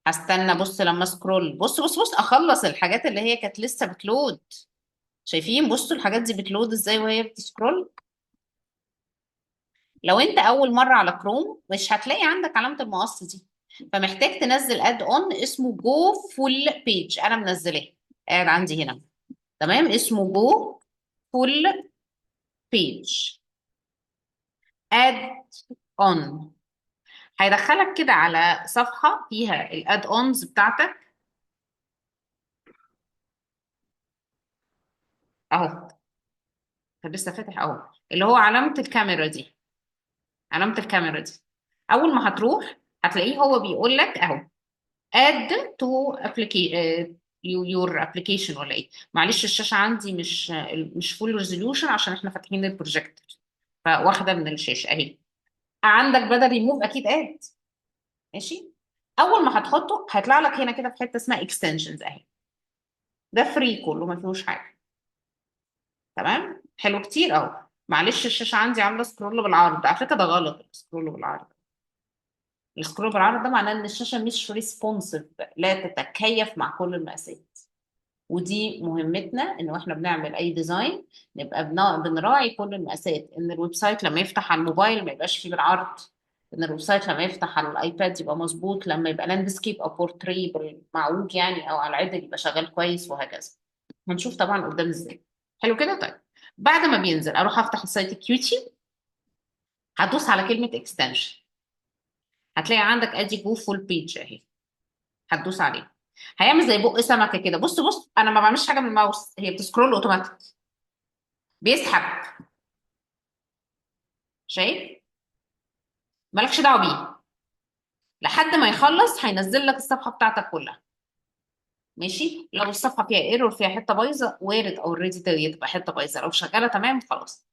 هستنى بص لما scroll، بص بص بص اخلص الحاجات اللي هي كانت لسه بت load. شايفين بصوا الحاجات دي بت load ازاي وهي بت scroll. لو انت اول مرة على كروم مش هتلاقي عندك علامة المقص دي، فمحتاج تنزل add-on اسمه go full page، انا منزلاه قاعد عندي هنا، تمام، اسمه go full page add-on. هيدخلك كده على صفحة فيها ال add-ons بتاعتك اهو، طب لسه فاتح اهو، اللي هو علامة الكاميرا دي، علامة الكاميرا دي اول ما هتروح هتلاقيه هو بيقول لك اهو add to your application ولا ايه. معلش الشاشة عندي مش full resolution عشان احنا فاتحين البروجيكتور، فواخده من الشاشة اهي. عندك بدل ريموف اكيد add، ماشي. اول ما هتحطه هيطلع لك هنا كده في حتة اسمها extensions اهي، ده free كله ما فيهوش حاجة. تمام، حلو كتير اهو. معلش الشاشة عندي عامله scroll بالعرض، على فكرة ده غلط. ال scroll بالعرض، ال scroll بالعرض ده معناه ان الشاشة مش responsive، لا تتكيف مع كل المقاسات. ودي مهمتنا، ان احنا بنعمل اي design نبقى بنراعي كل المقاسات، ان ال website لما يفتح على الموبايل ما يبقاش فيه بالعرض، ان ال website لما يفتح على ال iPad يبقى مظبوط، لما يبقى landscape او بورتري بالمعوج يعني او على العدل يبقى شغال كويس، وهكذا. هنشوف طبعا قدام ازاي. حلو كده. طيب بعد ما بينزل اروح افتح ال site كيوتي، هدوس على كلمة extension، هتلاقي عندك ادي go full page اهي، هتدوس عليه هيعمل زي بق سمكة كده. بص بص، انا ما بعملش حاجة بالماوس، هي بت scroll اوتوماتيك، بيسحب، شايف؟ مالكش دعوه بيه لحد ما يخلص، هينزل لك الصفحة بتاعتك كلها. ماشي، لو الصفحة فيها error، فيها حتة بايظة، وارد already تبقى حتة بايظة، لو شغالة تمام خلاص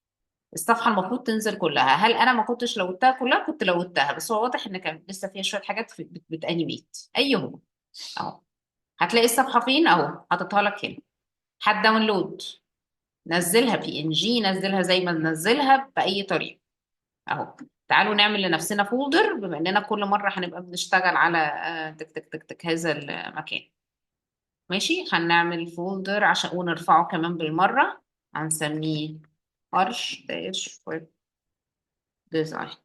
الصفحة المفروض تنزل كلها. هل انا ما كنتش load تها كلها؟ كنت load تها، بس هو واضح ان كان لسه فيها شوية حاجات بت animate. ايهم اهو، هتلاقي الصفحة فين اهو، حاططها لك هنا. هت download، نزلها PNG، نزلها زي ما ننزلها باي طريقه اهو. تعالوا نعمل لنفسنا folder، بما اننا كل مرة هنبقى بنشتغل على تك تك تك تك هذا المكان. ماشي، هنعمل folder عشان ونرفعه كمان بالمرة، هنسميه arch dash web design.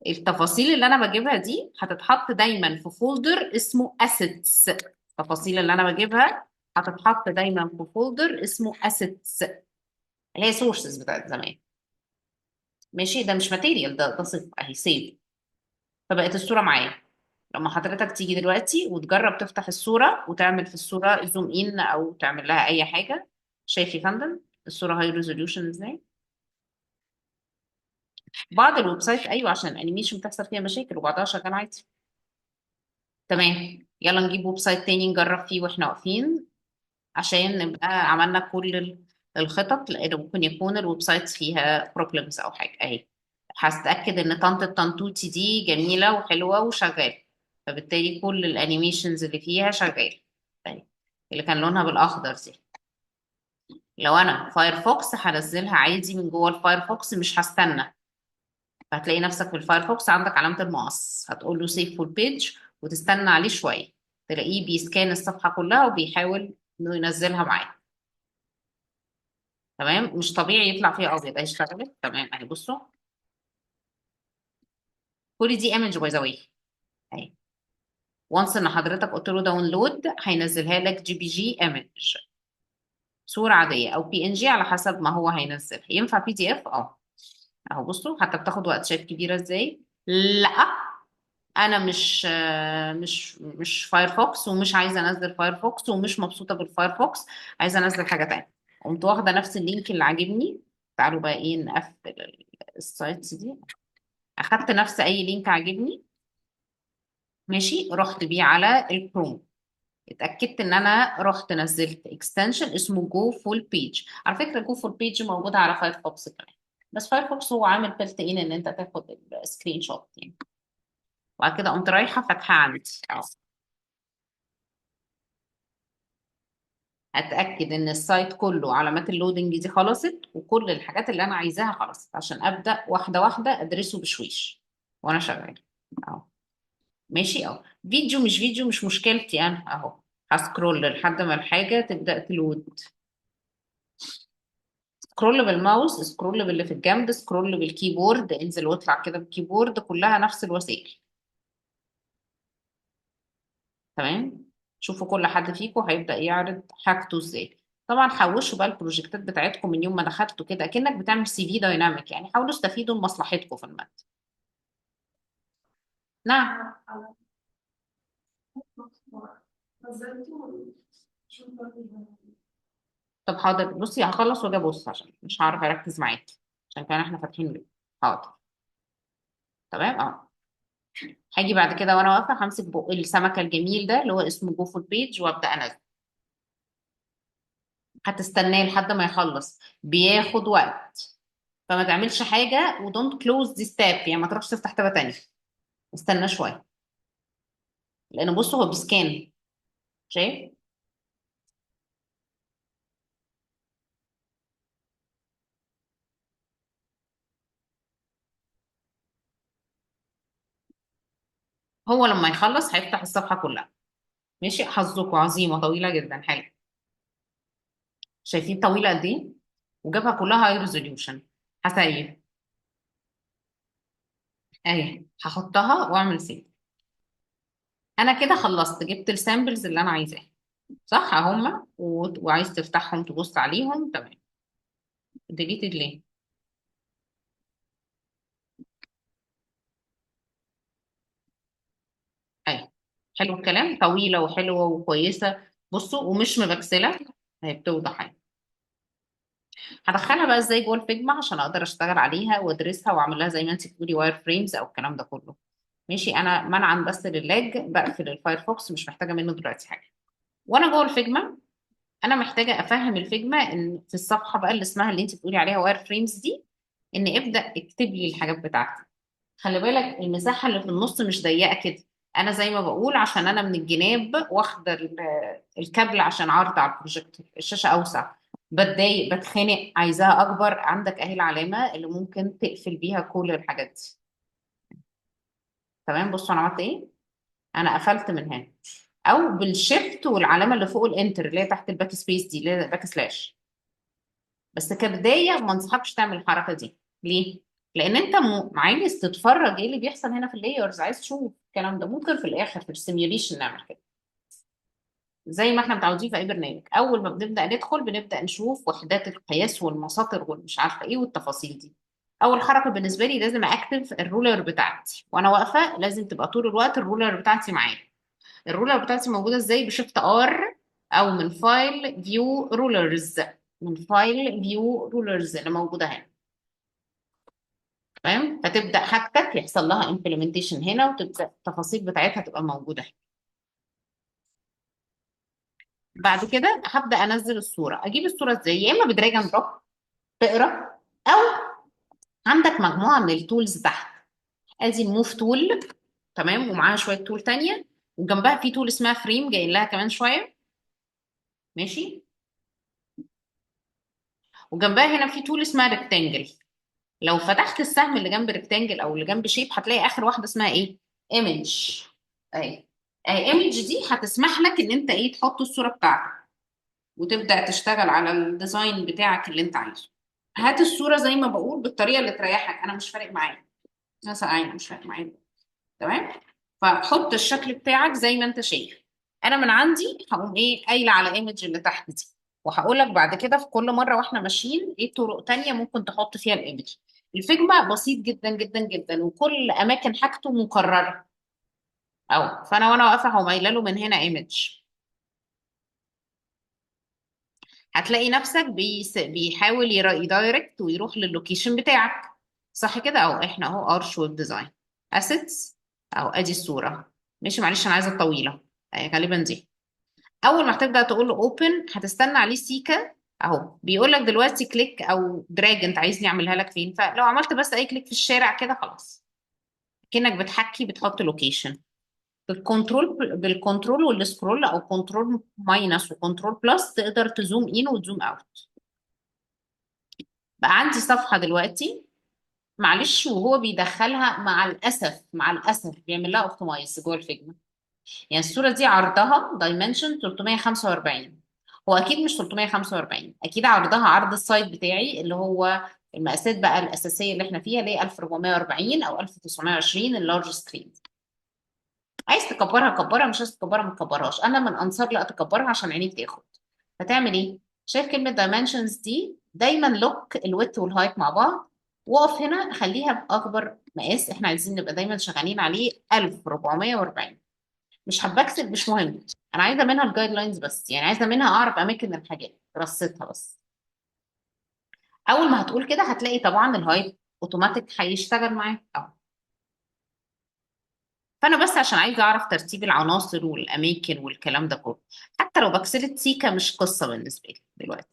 التفاصيل اللي انا بجيبها دي هتتحط دايما في folder اسمه assets. التفاصيل اللي انا بجيبها هتتحط دايما في folder اسمه assets، اللي هي sources بتاعت زمان. ماشي، ده مش material، ده صفر اهي save، فبقت الصورة معايا. لما حضرتك تيجي دلوقتي وتجرب تفتح الصورة وتعمل في الصورة zoom in او تعمل لها اي حاجة، شايف يا فندم الصورة high resolution ازاي؟ بعض ال website ايوه عشان ال animation بتحصل فيها مشاكل، وبعضها شغال عادي. تمام، يلا نجيب website تاني نجرب فيه واحنا واقفين، عشان نبقى عملنا كل الخطط، لان ممكن يكون ال website فيها problems او حاجة. اهي هتاكد ان طنط الطنطوتي دي جميلة وحلوه وشغالة، فبالتالي كل ال animations اللي فيها شغالة. طيب اللي كان لونها بالاخضر دي، لو انا Firefox هنزلها عادي من جوه ال Firefox، مش هستنى. فهتلاقي نفسك في ال Firefox عندك علامة المقص، هتقول له save full page وتستنى عليه شوية، تلاقيه بي scan الصفحة كلها وبيحاول انه ينزلها معاك. تمام، مش طبيعي يطلع فيها ابيض. اهي اشتغلت تمام اهي، بصوا كل دي image by the way اهي. once ان حضرتك قلت له download هينزلها لك JPG image، صوره عادية او PNG على حسب ما هو هينزلها. ينفع PDF؟ اهو بصوا، حتى بتاخد وقت، شايف كبيرة ازاي؟ لا انا مش Firefox، ومش عايزه انزل Firefox، ومش مبسوطة بال Firefox، عايزه انزل حاجة تانية. قمت واخده نفس ال link اللي عاجبني. تعالوا بقى ايه نقفل ال sites دي. اخدت نفس اي link عاجبني، ماشي، رحت بيه على الكروم، اتاكدت ان انا رحت نزلت extension اسمه go full page. على فكرة go full page موجودة على Firefox كمان، بس Firefox هو عامل built in ان انت تاخد ال screenshot يعني. وبعد كده قمت رايحة فاتحة عندي اهو، اتاكد ان ال site كله علامات ال loading دي خلصت، وكل الحاجات اللي انا عايزاها خلصت، عشان ابدا واحدة واحدة ادرسه بشويش وانا شغالة اهو. ماشي اهو، فيديو مش فيديو مش مشكلتي انا اهو، ه scroll لحد ما الحاجة تبدا ت load. scroll بال mouse، scroll باللي في الجنب، scroll بال keyboard، انزل واطلع كده بال keyboard، كلها نفس الوسائل. تمام، شوفوا كل حد فيكم هيبدأ يعرض حاجته ازاي. طبعا حوشوا بقى ال project ات بتاعتكم من يوم ما دخلتوا كده، كأنك بتعمل CV dynamic يعني، حاولوا استفيدوا لمصلحتكم في المادة. نعم. طب حاضر، بصي هخلص واجي ابص عشان مش هعرف اركز معاكي، عشان كان احنا فاتحين ليه. حاضر تمام. هاجي بعد كده وانا واقفة همسك بق السمكة الجميل ده اللي هو اسمه go full page وابدا انزل. هتستناه لحد ما يخلص، بياخد وقت، فما تعملش حاجة و don't close this tab، يعني ما تروحش تفتح tab تانية، استنى شوية، لان بصوا هو بي scan، شايف؟ هو لما يخلص هيفتح الصفحة كلها. ماشي، حظكم عظيمه، طويلة جدا، حلو. شايفين طويلة قد ايه؟ وجابها كلها high resolution. هسيب اهي، هحطها واعمل save. انا كده خلصت، جبت ال samples اللي انا عايزاها، صح؟ اهما وعايز تفتحهم تبص عليهم، تمام. deleted ليه؟ اهي، حلو الكلام، طويلة وحلوه وكويسة. بصوا، ومش مبكسله، هي بتوضح اهي. هدخلها بقى ازاي جوه ال Figma عشان اقدر اشتغل عليها وادرسها واعمل لها زي ما انت بتقولي wireframes او الكلام ده كله. ماشي، انا منعا بس لل lag بقفل ال Firefox، مش محتاجه منه دلوقتي حاجة. وانا جوه ال Figma انا محتاجه افهم ال Figma ان في الصفحة بقى اللي اسمها اللي انت بتقولي عليها wireframes دي، ان ابدا اكتب لي الحاجات بتاعتي. خلي بالك المساحة اللي في النص مش ضيقه كده، انا زي ما بقول عشان انا من الجناب واخده الكابل عشان عرض على البروجيكتور، الشاشة اوسع، بتضايق بتخنق، عايزاها اكبر. عندك اهي العلامة اللي ممكن تقفل بيها كل الحاجات دي. تمام، بصوا انا عملت ايه، انا قفلت من هنا، او بال shift والعلامة اللي فوق ال enter اللي هي تحت ال backspace دي اللي هي backslash. بس كبداية ما انصحكش تعمل الحركة دي. ليه؟ لان انت عايز تتفرج ايه اللي بيحصل هنا في ال layers، عايز تشوف الكلام ده. ممكن في الاخر في ال simulation نعمل كده زي ما احنا متعودين في اي برنامج، اول ما بنبدا ندخل بنبدا نشوف وحدات القياس والمساطر والمش عارفه ايه والتفاصيل دي. اول حركة بالنسبة لي لازم اكتف ال ruler بتاعتي وانا واقفة، لازم تبقى طول الوقت ال ruler بتاعتي معايا. ال ruler بتاعتي موجودة ازاي؟ ب shift R او من file view rulers، من file view rulers اللي موجودة هنا. تمام، فتبدا حاجتك يحصل لها implementation هنا، وتبدا التفاصيل بتاعتها تبقى موجودة هنا. بعد كده هبدا انزل الصورة. اجيب الصورة ازاي؟ يا اما ب drag and drop تقرا، او عندك مجموعة من ال tools تحت. ادي ال move tool، تمام، ومعاها شوية tool تانية، وجنبها في tool اسمها frame جاي لها كمان شوية، ماشي، وجنبها هنا في tool اسمها rectangle. لو فتحت السهم اللي جنب rectangle او اللي جنب shape هتلاقي اخر واحدة اسمها ايه؟ image. اهي اهي image دي هتسمح لك ان انت ايه، تحط الصورة بتاعتك وتبدا تشتغل على ال design بتاعك اللي انت عايزه. هات الصورة زي ما بقول بالطريقة اللي تريحك، انا مش فارق معايا مثلا، انا مش فارق معايا، تمام. فحط الشكل بتاعك زي ما انت شايف. انا من عندي هقوم ايه، قايله على image اللي تحت دي، وهقول لك بعد كده في كل مرة واحنا ماشيين ايه طرق تانية ممكن تحط فيها ال image. ال Figma بسيط جدا جدا جدا، وكل اماكن حاجته مكررة اهو. فانا وانا واقفة هقوم قايله له من هنا image. هتلاقي نفسك بيحاول ي direct ويروح لل location بتاعك، صح كده؟ اهو احنا اهو Arch Web Design assets اهو، ادي الصورة. ماشي، معلش انا عايزه الطويلة اهي غالبا دي. اول ما هتبدا تقول له open هتستنى عليه سيكا اهو، بيقول لك دلوقتي click او drag، انت عايزني اعملها لك فين؟ فلو عملت بس اي click في الشارع كده خلاص، كانك بتحكي بتحط location. بال control وال scroll او control minus و control plus تقدر ت zoom in وت zoom out. بقى عندي صفحة دلوقتي، معلش وهو بيدخلها مع الاسف، مع الاسف بيعمل لها optimize جوه ال Figma. يعني الصورة دي عرضها dimension 345، هو اكيد مش 345، اكيد عرضها عرض ال site بتاعي اللي هو المقاسات بقى الاساسية اللي احنا فيها اللي هي 1440 او 1920 ال large screen. عايز تكبرها كبرها، مش عايز تكبرها ما تكبرهاش. انا من انصار لا تكبرها عشان عينيك تاخد. فتعمل ايه؟ شايف كلمة dimensions دي؟ دايما lock ال width وال height مع بعض، واقف هنا خليها باكبر مقاس احنا عايزين نبقى دايما شغالين عليه 1440. مش هبكسل، مش مهم، انا عايزه منها ال guidelines بس، يعني عايزه منها اعرف اماكن الحاجات رصيتها بس. اول ما هتقول كده هتلاقي طبعا ال height automatic هيشتغل معاك اهو. فانا بس عشان عايزه اعرف ترتيب العناصر والاماكن والكلام ده كله، حتى لو بكسلت سيكا مش قصة بالنسبة لي دلوقتي،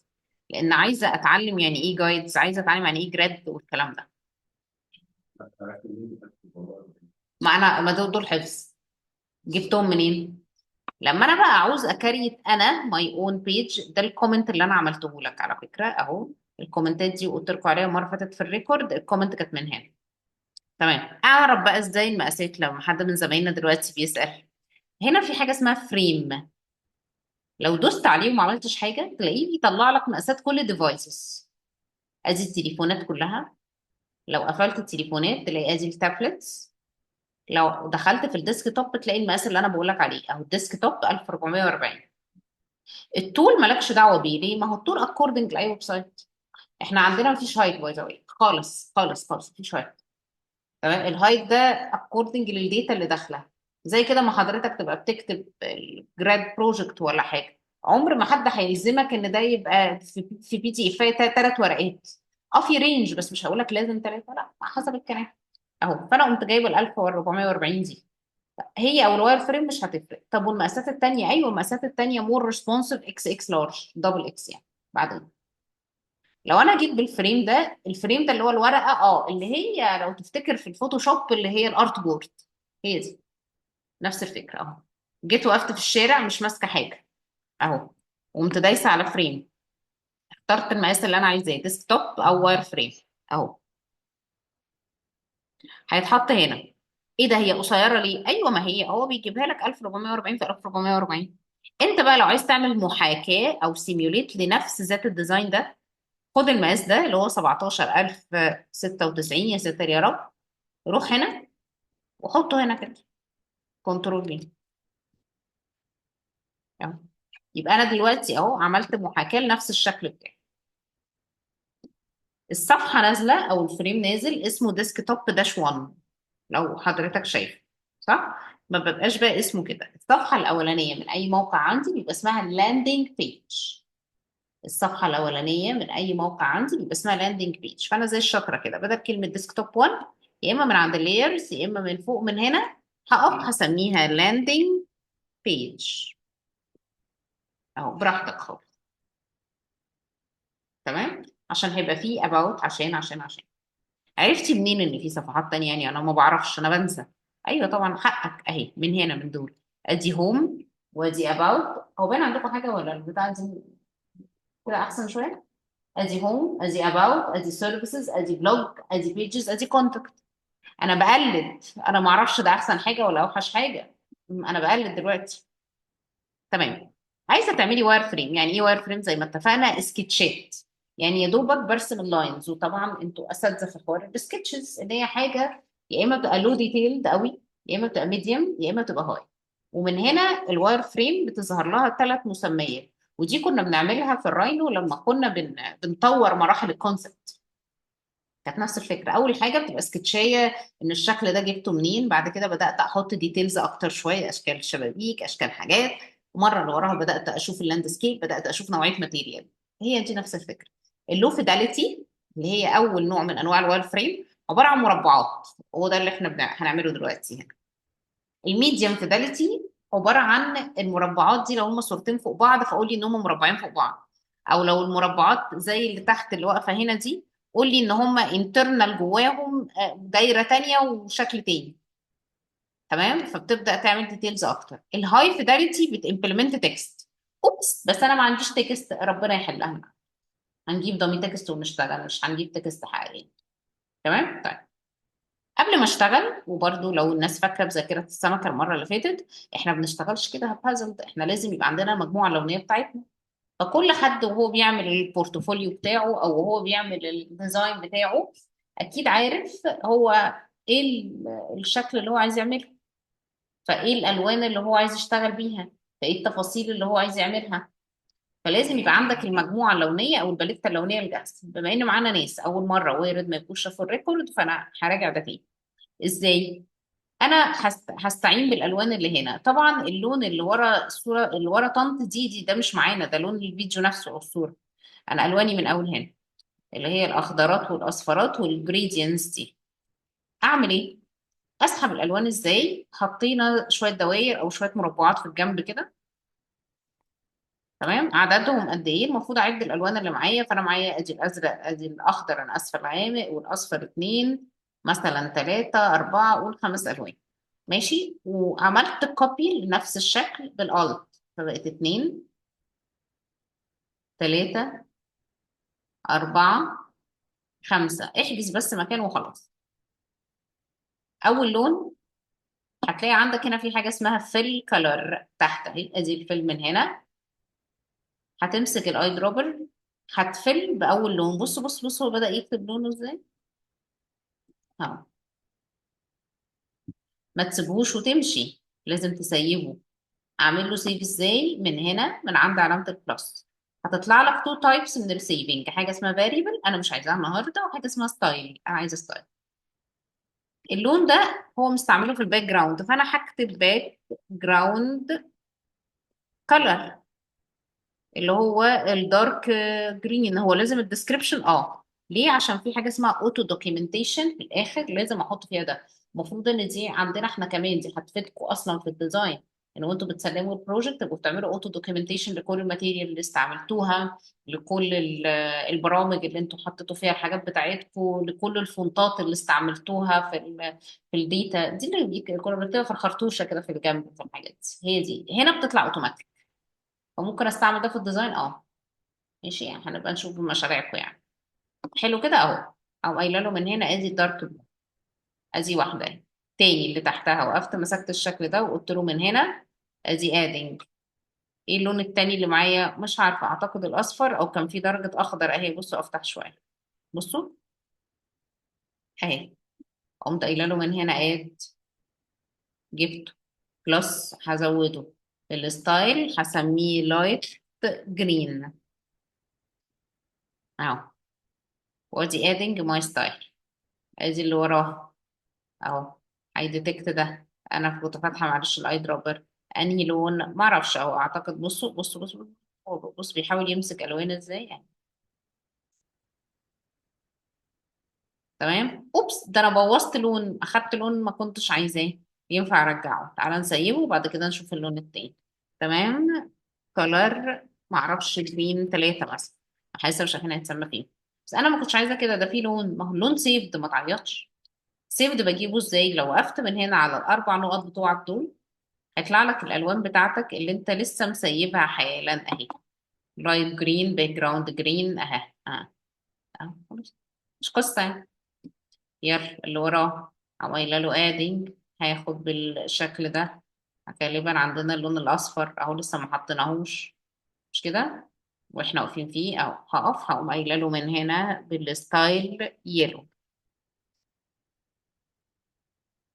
لان عايزه اتعلم يعني ايه guides، عايزه اتعلم يعني ايه grid والكلام ده. ما انا ما دول حفظ، جبتهم منين؟ لما انا بقى عاوز ا create انا my own page، ده ال comment اللي انا عملته لك على فكرة اهو، ال comment ات دي وقلت لكم عليها المرة اللي فاتت في ال record، ال comment كانت من هنا. تمام. اعرف بقى ازاي المقاسات لو حد من زمايلنا دلوقتي بيسأل؟ هنا في حاجة اسمها frame، لو دوست عليه وما عملتش حاجة تلاقيه بيطلع لك مقاسات كل ال devices. ادي التليفونات كلها، لو قفلت التليفونات تلاقي ادي ال tablets، لو دخلت في ال desktop تلاقي المقاس اللي انا بقول لك عليه اهو، ال desktop 1440. الطول مالكش دعوه بيه، ليه؟ ما هو الطول according لاي website. احنا عندنا مفيش height by the way، خالص خالص خالص مفيش height. تمام. ال height ده according لل data اللي داخله، زي كده ما حضرتك تبقى بتكتب ال grad project ولا حاجة، عمر ما حد هيلزمك ان ده يبقى في PDF ثلاث ورقات. في range، بس مش هقول لك لازم ثلاثه، لا، حسب الكلام اهو. فانا قمت جايبه ال 1440 دي هي او ال wireframe مش هتفرق. طب والمقاسات الثانية؟ ايوه المقاسات الثانية more responsive، اكس اكس لارج، دبل اكس يعني. بعدين لو انا جيت بال frame ده، ال frame ده اللي هو الورقة اللي هي لو تفتكر في ال Photoshop اللي هي ال artboard، هي دي نفس الفكرة اهو. جيت وقفت في الشارع مش ماسكه حاجة اهو، وقمت دايسه على frame، اخترت المقاس اللي انا عايزاه، desktop او wireframe اهو، هيتحط هنا. ايه ده، هي قصيرة ليه؟ ايوه ما هي هو بيجيبها لك 1440 في 1440. انت بقى لو عايز تعمل محاكاة او simulate لنفس ذات ال design ده، خد المقاس ده اللي هو 17096، يا ساتر يا رب، روح هنا وحطه هنا كده، control V اهو. يبقى انا دلوقتي اهو عملت محاكاة لنفس الشكل بتاعي. الصفحة نازله او ال frame نازل اسمه desktop dash 1، لو حضرتك شايف صح؟ ما ببقاش بقى اسمه كده. الصفحة الاولانية من اي موقع عندي بيبقى اسمها landing page. الصفحة الاولانية من اي موقع عندي بيبقى اسمها landing page. فانا زي الشطره كده، بدل كلمة desktop 1، يا اما من عند ال layers يا اما من فوق من هنا، هقف هسميها landing page اهو، براحتك خالص. تمام، عشان هيبقى فيه about، عشان عشان عشان عرفتي منين ان في صفحات تانية؟ يعني انا ما بعرفش، انا بنسى. ايوه طبعا حقك، اهي من هنا من دول، ادي home وادي about. هو باين عندكم حاجة ولا البتاع دي كده احسن شوية؟ ادي home، ادي about، ادي services، ادي blog، ادي pages، ادي contact. انا بقلد، انا ما اعرفش ده احسن حاجة ولا اوحش حاجة، انا بقلد دلوقتي. تمام. عايزه تعملي wireframe، يعني ايه wireframe؟ زي ما اتفقنا سكتشات، يعني يا دوبك برسم ال lines. وطبعا انتوا اساتذة في حوار ال sketches، ان هي حاجة يا اما بتبقى low detailed قوي، يا اما بتبقى medium، يا اما بتبقى high. ومن هنا ال wireframe بتظهر لها ثلاث مسميات، ودي كنا بنعملها في ال Rhino لما كنا بنطور مراحل ال concept. كانت نفس الفكرة. اول حاجة بتبقى سكتشيه، ان الشكل ده جبته منين، بعد كده بدات احط details اكتر شوية، اشكال شبابيك، اشكال حاجات، ومرة اللي وراها بدات اشوف ال landscape، بدات اشوف نوعية material. هي دي نفس الفكرة. ال low fidelity اللي هي اول نوع من انواع ال wireframe، عبارة عن مربعات، وهو ده اللي احنا هنعمله دلوقتي هنا. ال medium fidelity عبارة عن المربعات دي لو هم صورتين فوق بعض فقول لي ان هم مربعين فوق بعض، او لو المربعات زي اللي تحت اللي واقفة هنا دي قول لي ان هم internal جواهم دايرة تانية وشكل تاني. تمام. فبتبدا تعمل details اكتر. ال high fidelity بت implement text. oops، بس انا ما عنديش text، ربنا يحلها، هنجيب dummy text ونشتغل، مش هنجيب text حقيقي. تمام. طيب قبل ما اشتغل، وبرده لو الناس فاكره بذاكرة السمكة المرة اللي فاتت، احنا ما بنشتغلش كده haphazard، احنا لازم يبقى عندنا المجموعة اللونيه بتاعتنا. فكل حد وهو بيعمل ال portfolio بتاعه او وهو بيعمل ال design بتاعه اكيد عارف هو ايه الشكل اللي هو عايز يعمله، فايه الالوان اللي هو عايز يشتغل بيها، فايه التفاصيل اللي هو عايز يعملها. فلازم يبقى عندك المجموعة اللونيه او الباليتة اللونيه الجاهزة. بما ان معانا ناس اول مرة وارد ما يبقوش شافوا ال record، فانا هراجع ده تاني. ازاي؟ انا هستعين بالالوان اللي هنا. طبعا اللون اللي ورا الصورة اللي ورا طنط دي ده مش معانا، ده لون الفيديو نفسه او الصورة. انا الواني من اول هنا اللي هي الاخضرات والاصفرات وال gradients دي. اعمل ايه؟ اسحب الالوان ازاي؟ حطينا شوية دوائر او شوية مربعات في الجنب كده. تمام. عددهم قد ايه؟ المفروض اعد الالوان اللي معايا. فانا معايا ادي الازرق، ادي الاخضر انا اسفه الغامق، والاصفر 2 مثلا، 3 4، قول 5 الوان. ماشي. وعملت copy لنفس الشكل بال alt، فبقت 2 3 4 5. احجز بس مكان وخلاص. اول لون هتلاقي عندك هنا في حاجة اسمها fill color تحت اهي، ادي ال fill من هنا. هتمسك ال eyedropper هت fill باول لون. بص بص بص، هو بدأ يكتب لونه ازاي اهو. ما تسيبهوش وتمشي، لازم تسيبه. اعمل له save ازاي؟ من هنا من عند علامة ال plus هتطلع لك two types من ال saving، حاجة اسمها variable انا مش عايزاها النهارده، وحاجه اسمها style انا عايزه style. اللون ده هو مستعملة في ال background، فانا هكتب background color اللي هو ال dark green. هو لازم ال description ليه؟ عشان في حاجة اسمها auto documentation في الاخر لازم احط فيها ده. المفروض ان دي عندنا احنا كمان، دي هتفيدكم اصلا في ال design، ان وانتوا بتسلموا ال project تبقوا بتعملوا auto documentation لكل ال material اللي استعملتوها، لكل البرامج اللي انتوا حطيتوا فيها الحاجات بتاعتكم، لكل ال fontات اللي استعملتوها في ال data دي اللي كنا بنكتبها في الخرطوشه كده في الجنب في الحاجات دي. هي دي هنا بتطلع اوتوماتيك، فممكن استعمل ده في ال design. ماشي، يعني هنبقى نشوف مشاريعكم يعني. حلو كده اهو. او قايله له من هنا ادي ال dark blue، ادي واحدة اهي. تاني اللي تحتها وقفت مسكت الشكل ده وقلت له من هنا ادي adding. ايه اللون التاني اللي معايا؟ مش عارفه، اعتقد الاصفر او كان في درجه اخضر اهي. بصوا افتح شوية، بصوا اهي. قمت قايله له من هنا add، جبته plus هزوده ال style هسميه light green اهو، وادي adding my style. ادي اللي وراه اهو، هي detect ده. انا كنت فاتحة معلش ال eyedropper، انهي لون ما اعرفش اهو، اعتقد. بصوا بصوا بصوا بص بيحاول يمسك الوان ازاي يعني. تمام. oops، ده انا بوظت لون، اخدت لون ما كنتش عايزاه، ينفع ارجعه؟ تعالى نسيبه وبعد كده نشوف اللون التاني. تمام. color ما اعرفش green 3 مثلا، حاسه مش عارفين هيتسمى فيه، بس انا ما كنتش عايزه كده. ده فيه لون، ما هو اللون saved، ما تعيطش. saved بجيبه ازاي؟ لو وقفت من هنا على الاربع نقط بتوعك دول هيطلع لك الالوان بتاعتك اللي انت لسه مسيبها حالا اهي، light green، background green اهي. خلاص مش قصة يعني. يلا اللي وراه عمايله له adding، هياخد بالشكل ده. غالبا عندنا اللون الاصفر اهو لسه ما حطيناهوش، مش كده؟ واحنا واقفين فيه اهو. هقف هقوم قايله له من هنا بال style yellow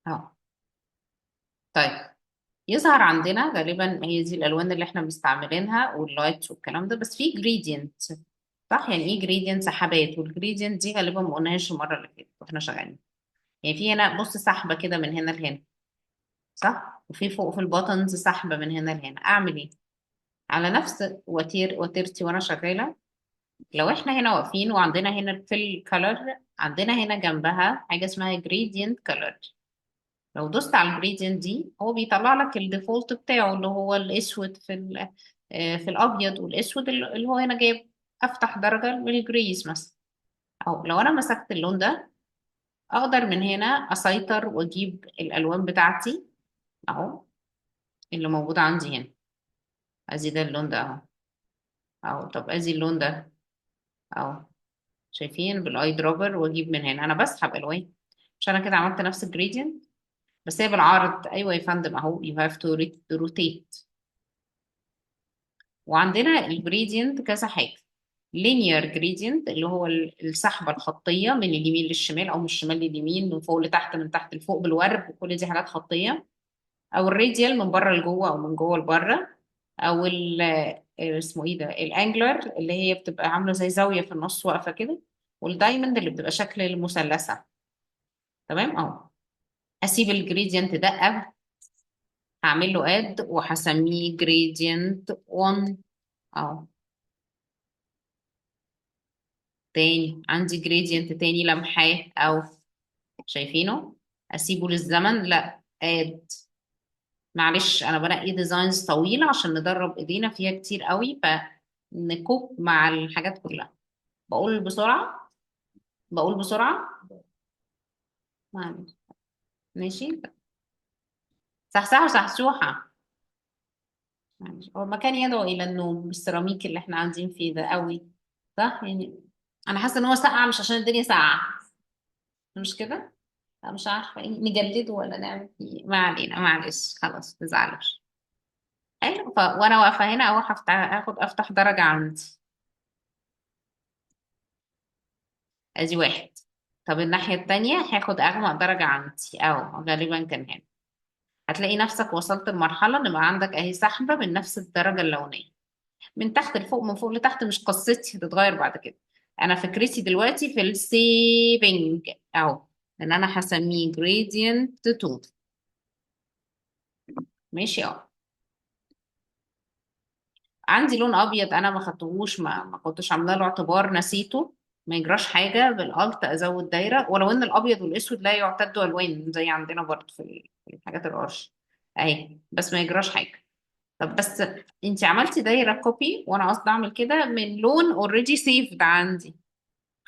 اهو. طيب يظهر عندنا غالبا هي دي الالوان اللي احنا مستعملينها وال lights والكلام ده، بس في gradient صح؟ يعني ايه gradient؟ سحابات. وال gradient دي غالبا ما قلناهاش المرة اللي فاتت واحنا شغالين. يعني في هنا بص سحبه كده من هنا لهنا صح، وفي فوق في ال buttons سحبه من هنا لهنا. اعمل ايه؟ على نفس وتيرتي وانا شغالة. لو احنا هنا واقفين وعندنا هنا ال fill color، عندنا هنا جنبها حاجة اسمها gradient color. لو دوست على ال gradient دي هو بيطلع لك ال default بتاعه اللي هو الاسود في الابيض، والاسود اللي هو هنا جايب افتح درجه من ال grays مثلا. او لو انا مسكت اللون ده اقدر من هنا اسيطر واجيب الالوان بتاعتي اهو اللي موجودة عندي هنا. ادي ده اللون ده اهو اهو. طب ادي اللون ده اهو، شايفين بال eyedropper، واجيب من هنا. انا بسحب الوان، مش انا كده عملت نفس ال gradient بس هي بالعرض. ايوه يا فندم اهو، you have to rotate. وعندنا ال gradient كذا حاجة، linear gradient اللي هو السحبه الخطية من اليمين للشمال او من الشمال لليمين، من فوق لتحت، من تحت لفوق، بالورب، وكل دي حاجات خطيه. او ال radial من بره لجوه او من جوه لبره، او اسمه ايه ده، ال angular اللي هي بتبقى عامله زي زاوية في النص واقفة كده، وال diamond اللي بتبقى شكل المثلثة. تمام اهو. اسيب ال gradient ده قبل هعمل له add وهسميه gradient 1 اهو. تاني عندي gradient تاني لمحاه او شايفينه، اسيبه للزمن؟ لا، add. معلش انا بنقي designs طويلة عشان ندرب ايدينا فيها كتير قوي، فن cope مع الحاجات كلها. بقول بسرعة، بقول بسرعة، معلش ماشي. صحصحه صحصوحه، معلش هو المكان يدعو الى النوم بالسيراميك اللي احنا قاعدين فيه ده قوي صح؟ يعني انا حاسه ان هو ساقع مش عشان الدنيا ساقعه، مش كده؟ لا مش عارفة ايه، نجلده ولا نعمل فيه إيه؟ ما علينا، معلش خلاص متزعلوش. حلو. وانا واقفة هنا اروح افتح، اخد افتح درجة عندي، ادي واحد. طب الناحية التانية هاخد اغمق درجة عندي، او غالبا كان هنا. هتلاقي نفسك وصلت لمرحلة ان بقى عندك اهي سحبة من نفس الدرجة اللونية، من تحت لفوق، من فوق لتحت، مش قصتي، هتتغير بعد كده. انا فكرتي دلوقتي في ال saving اهو، ان انا هسميه gradient 2. ماشي اهو. عندي لون ابيض انا ما خدتهوش، ما كنتش عامله له اعتبار، نسيته، ما يجراش حاجة. بال alt ازود دايرة، ولو ان الابيض والاسود لا يعتدوا الوان زي عندنا برضه في الحاجات القرش اهي، بس ما يجراش حاجة. طب بس انت عملتي دايرة copy، وانا قصدي اعمل كده من لون already saved عندي.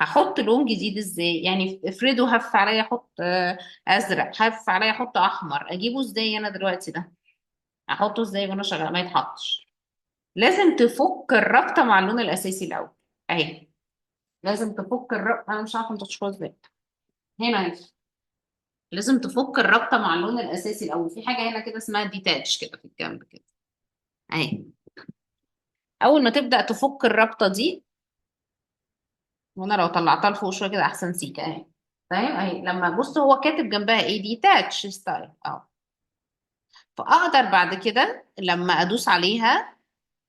هحط لون جديد ازاي؟ يعني افرضوا هف عليا احط ازرق، هف عليا احط احمر، اجيبه ازاي انا دلوقتي ده؟ احطه ازاي وانا شغالة؟ ما يتحطش. لازم تفك الرابطة مع اللون الاساسي الاول اهي. لازم تفك الرابطة، انا مش عارفه انتوا تشوفوها ازاي هنا اهي. لازم تفك الرابطة مع اللون الاساسي الاول. في حاجة هنا كده اسمها detach كده في الجنب كده اهي. اول ما تبدا تفك الرابطة دي، وانا لو طلعتها لفوق شوية كده احسن سيكه اهي، فاهم اهي. لما بص هو كاتب جنبها ايه؟ detach style اهو. فاقدر بعد كده لما ادوس عليها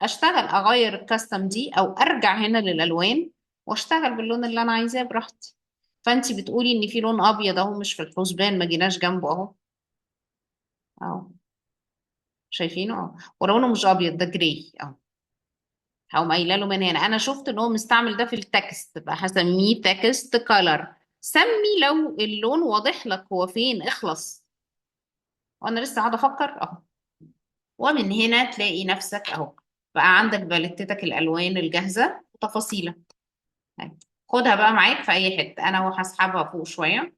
اشتغل، اغير ال custom دي، او ارجع هنا للالوان واشتغل باللون اللي انا عايزاه براحتي. فانتي بتقولي ان في لون ابيض اهو مش في الحسبان، ما جيناش جنبه اهو، اهو شايفينه اهو، ولو انه مش ابيض ده gray اهو. هقوم قايله له من هنا انا شفت ان هو مستعمل ده في ال text، يبقى هسميه text color. سمي لو اللون واضح لك هو فين، اخلص، وانا لسه قاعدة افكر اهو. ومن هنا تلاقي نفسك اهو بقى عندك باليتتك الالوان الجاهزة وتفاصيلك. خدها بقى معاك في اي حتة. انا اهو هسحبها فوق شوية،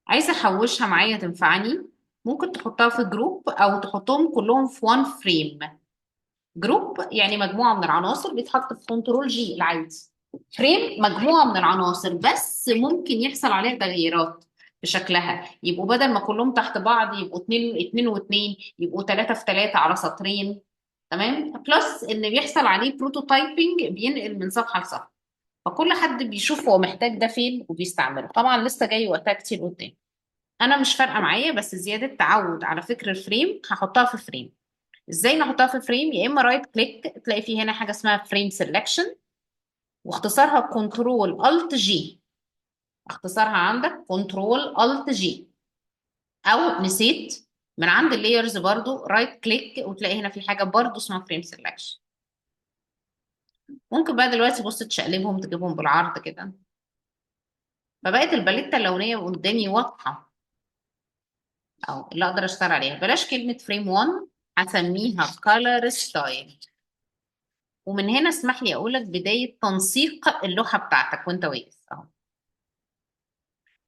عايزه احوشها معايا تنفعني. ممكن تحطها في group او تحطهم كلهم في one frame. group يعني مجموعة من العناصر بيتحط في control G العادي. frame مجموعة من العناصر بس ممكن يحصل عليها تغييرات في شكلها، يبقوا بدل ما كلهم تحت بعض يبقوا 2 2 و2، يبقوا 3 في 3 على سطرين، تمام؟ plus ان بيحصل عليه prototyping، بينقل من صفحة لصفحة، فكل حد بيشوف هو محتاج ده فين وبيستعمله. طبعا لسه جاي وقتها كتير قدام، انا مش فارقه معايا، بس زيادة تعود على فكر ال frame هحطها في frame. ازاي نحطها في frame؟ يا اما right click تلاقي فيه هنا حاجة اسمها frame selection، واختصارها control alt G، اختصارها عندك control alt G، او نسيت من عند ال layers برضو right click وتلاقي هنا في حاجة برضو اسمها frame selection. ممكن بقى دلوقتي بص تشقلبهم تجيبهم بالعرض كده، فبقت الباليتة اللونيه قدامي واضحة اهو اللي اقدر اشتغل عليها. بلاش كلمة frame 1، هسميها color style. ومن هنا اسمح لي اقول لك بداية تنسيق اللوحة بتاعتك وانت واقف اهو.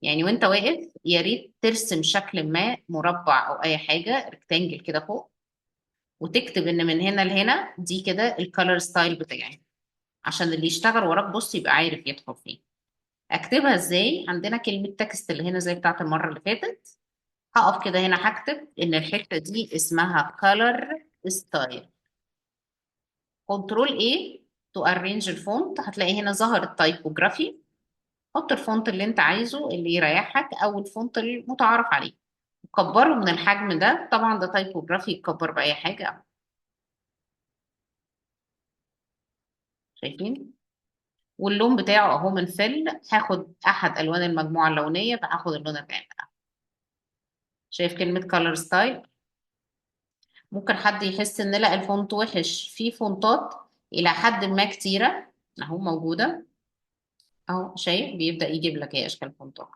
يعني وانت واقف يا ريت ترسم شكل ما، مربع او اي حاجة، rectangle كده فوق، وتكتب ان من هنا لهنا دي كده ال color style بتاعي، عشان اللي يشتغل وراك بص يبقى عارف يدخل فين. اكتبها ازاي؟ عندنا كلمة text اللي هنا زي بتاعت المرة اللي فاتت، هقف كده هنا هكتب ان الحتة دي اسمها color style. control A to arrange ال font، هتلاقي هنا ظهر ال typography. حط ال font اللي انت عايزه اللي يريحك او ال font المتعارف عليه، كبره من الحجم ده، طبعا ده typography يتكبر باي حاجة، شايفين؟ واللون بتاعه اهو من fill، هاخد احد الوان المجموعة اللونيه، فهاخد اللون الغامق. شايف كلمة color style؟ ممكن حد يحس ان لا ال font وحش، في فونتات الى حد ما كتيرة اهو موجودة اهو، شايف بيبدا يجيب لك ايه اشكال فونتات.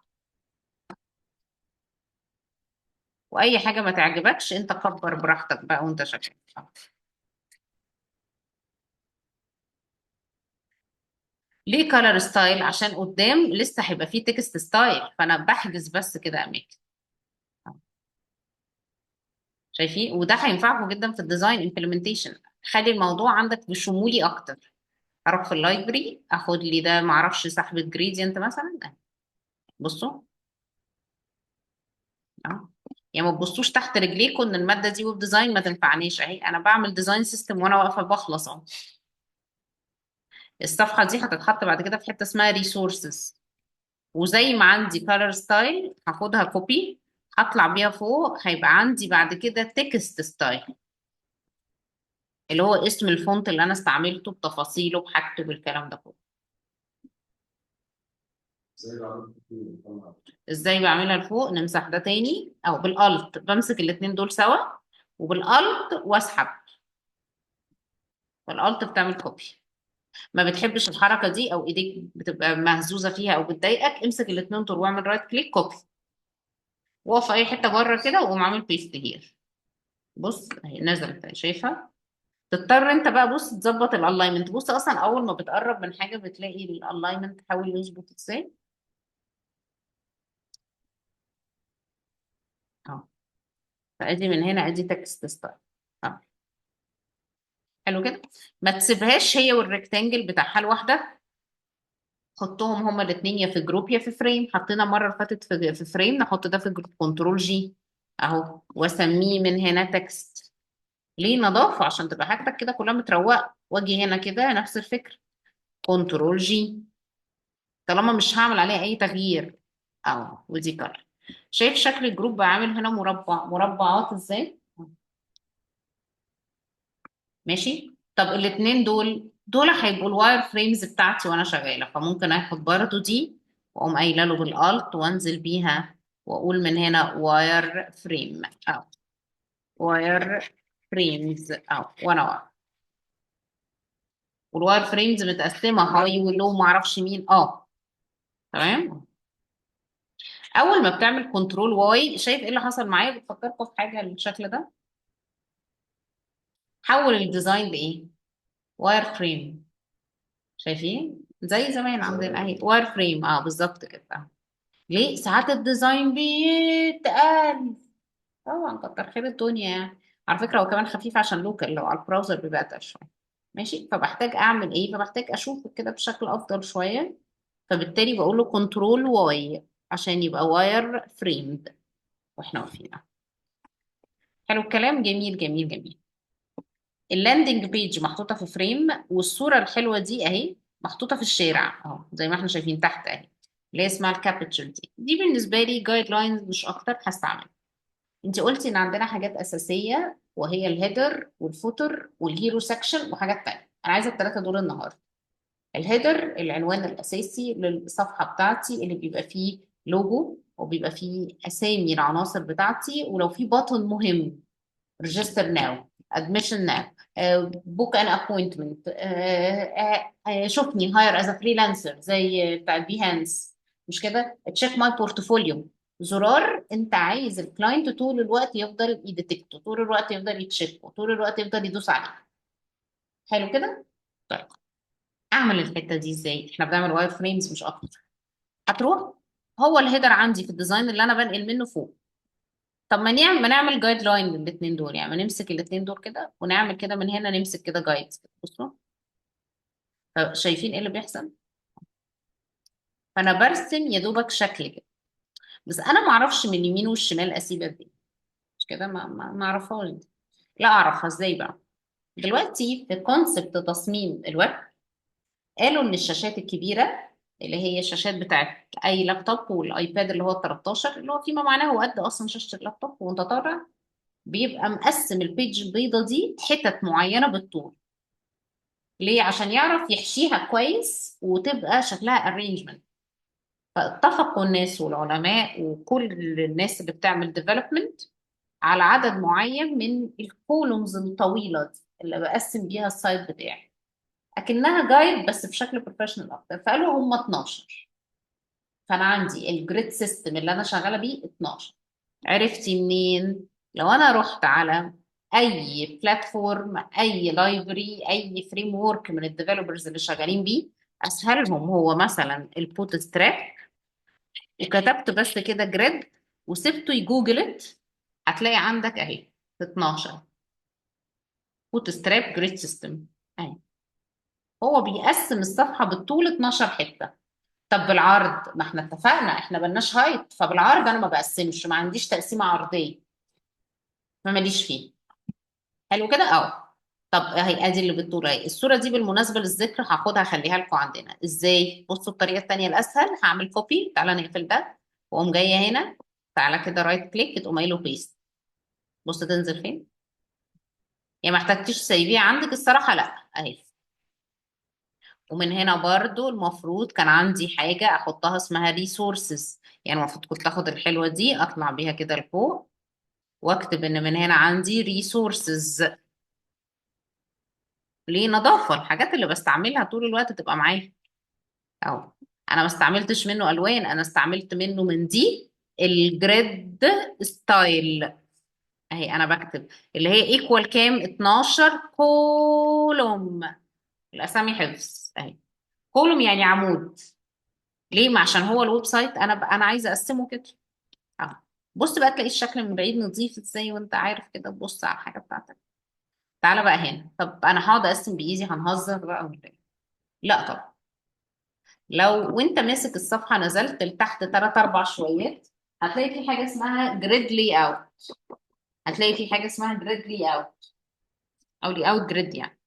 واي حاجة ما تعجبكش انت كبر براحتك بقى وانت شغال. ليه color style؟ عشان قدام لسه هيبقى فيه text style، فانا بحجز بس كده اماكن، شايفين؟ وده هينفعكم جدا في ال design implementation، خلي الموضوع عندك بشمولي اكتر. هروح في ال library اخد لي ده معرفش سحبة gradient مثلا، بصوا اهو. يعني ما تبصوش تحت رجليكم ان المادة دي web design ما تنفعنيش، اهي انا بعمل design system وانا واقفة بخلص اهو. الصفحة دي هتتحط بعد كده في حتة اسمها resources، وزي ما عندي color style هاخدها copy هطلع بيها فوق، هيبقى عندي بعد كده text style اللي هو اسم ال font اللي انا استعملته بتفاصيله بحاجته بالكلام ده كله. ازاي بعملها لفوق؟ نمسح ده تاني او بال Alt، بمسك الاتنين دول سوا وبال Alt واسحب، فال Alt بتعمل copy. ما بتحبش الحركة دي او ايديك بتبقى مهزوزة فيها او بتضايقك، امسك الاتنين دول واعمل right click copy، واقف في اي حتة بره كده وقوم عامل paste here. بص اهي نزلت اهي، شايفها؟ تضطر انت بقى بص تظبط ال alignment. بص اصلا اول ما بتقرب من حاجة بتلاقي ال alignment حاول يظبط ازاي. اهو، فادي من هنا ادي text style. حلو كده. ما تسيبهاش هي وال rectangle بتاعها لوحدها، حطهم هما الاثنين يا في group يا في frame. حطينا المرة اللي فاتت في frame، نحط ده في group، control G اهو، واسميه من هنا text. ليه؟ نظافة، عشان تبقى حاجتك كده كلها متروقه. واجي هنا كده نفس الفكرة، control G، طالما مش هعمل عليها اي تغيير اهو. ودي color. شايف شكل ال group بقى عامل هنا مربع، مربعات ازاي؟ ماشي. طب الاثنين دول هيبقوا ال wireframes بتاعتي وانا شغالة، فممكن اخد برضو دي واقوم قايله له بال Alt وانزل بيها واقول من هنا wireframe او wireframes او وانا واقفة. وال wireframes متقسمه high و low ما اعرفش مين. تمام. اول ما بتعمل control Y، شايف ايه اللي حصل معايا؟ بتفكركم في حاجة الشكل ده؟ حول ال design لايه؟ wireframe. شايفين؟ زي زمان عندنا اهي wireframe. بالظبط كده. ليه ساعات ال design بيتقل؟ طبعا كتر خير الدنيا يعني. على فكرة هو كمان خفيف عشان local، لو على ال browser بيبقى اتقل شوية. ماشي. فبحتاج اعمل ايه؟ فبحتاج اشوفه كده بشكل افضل شوية، فبالتالي بقول له control Y عشان يبقى wireframed واحنا واقفين. حلو الكلام. جميل جميل جميل. ال landing page محطوطة في frame، والصورة الحلوة دي اهي محطوطة في الشارع اهو زي ما احنا شايفين تحت اهي، اللي هي اسمها ال capture دي. دي بالنسبة لي guidelines مش اكتر هستعملها. انت قلتي ان عندنا حاجات اساسية وهي ال header وال footer وال hero section وحاجات تانية. انا عايزه الثلاثة دول النهارده. ال header العنوان الاساسي للصفحه بتاعتي اللي بيبقى فيه لوجو وبيبقى فيه اسامي العناصر بتاعتي، ولو في button مهم register now، admission now، book an appointment، شوفني hire as freelancer زي بتاع Behance، مش كده؟ check my portfolio، زرار انت عايز ال client طول الوقت يفضل ي detect ه، طول الوقت يفضل ي check ه، طول الوقت يفضل يدوس عليه. حلو كده؟ طيب اعمل الحتة دي ازاي؟ احنا بنعمل wireframes مش اكتر. هتروح هو ال header عندي في ال design اللي انا بنقل منه فوق. طب ما نعمل guideline للاثنين دول، يعني ما نمسك الاثنين دول كده ونعمل كده من هنا، نمسك كده guide. بصوا شايفين ايه اللي بيحصل؟ فانا برسم يا دوبك شكل كده، بس انا ما اعرفش من اليمين والشمال اسيب قد ايه، مش كده؟ ما اعرفهاش دي. لا اعرفها ازاي بقى؟ دلوقتي في concept تصميم الويب قالوا ان الشاشات الكبيرة اللي هي الشاشات بتاعت اي لابتوب وال iPad اللي هو ال 13 اللي هو فيما معناه هو قد اصلا شاشة اللابتوب وانت طالع، بيبقى مقسم ال page البيضة دي حتت معينة بالطول. ليه؟ عشان يعرف يحشيها كويس وتبقى شكلها arrangement. فاتفقوا الناس والعلماء وكل الناس اللي بتعمل development على عدد معين من ال columns الطويلة دي اللي بقسم بيها ال site بتاعي، اكنها guide بس بشكل professional اكتر. فقالوا هم 12. فانا عندي ال grid system اللي انا شغالة بيه 12. عرفتي منين؟ لو انا رحت على اي platform، اي library، اي framework من ال developers اللي شغالين بيه، اسهلهم هو مثلا ال Bootstrap، وكتبت بس كده grid وسبته ي Google it، هتلاقي عندك اهي 12 Bootstrap grid system اهي. هو بيقسم الصفحة بالطول 12 حتة. طب بالعرض، ما احنا اتفقنا احنا بلناش height، فبالعرض انا ما بقسمش، ما عنديش تقسيمه عرضية، ما ماليش فيه. حلو كده اهو. طب اهي ادي اللي بالطول اهي. الصورة دي بالمناسبة للذكر هاخدها اخليها لكم عندنا. ازاي؟ بصوا الطريقة الثانية الاسهل، هعمل copy، تعالى نقفل ده واقوم جاية هنا، تعالى كده right click، تقوم قايله paste. بص تنزل فين؟ يعني ما احتاجتيش تسيبيها عندك الصراحة، لا اهي. ومن هنا برضو المفروض كان عندي حاجة احطها اسمها resources، يعني المفروض كنت اخد الحلوة دي اطلع بيها كده لفوق واكتب ان من هنا عندي resources. ليه؟ نظافة الحاجات اللي بستعملها طول الوقت تبقى معايا اهو. انا ما استعملتش منه الوان، انا استعملت منه من دي ال grid style اهي. انا بكتب اللي هي equal كام؟ 12 column. الاسامي حفظ اهي. column يعني عمود. ليه؟ ما عشان هو ال website انا عايزه اقسمه كده اهو. بص بقى تلاقي الشكل من بعيد نظيف ازاي، وانت عارف كده. بص على الحاجة بتاعتك. تعالى بقى هنا. طب انا هقعد اقسم بايدي، هنهزر بقى ولا ايه؟ لا طبعا. لو وانت ماسك الصفحة نزلت لتحت 3 4 شويات، هتلاقي في حاجة اسمها grid layout. هتلاقي في حاجة اسمها grid layout او layout grid. يعني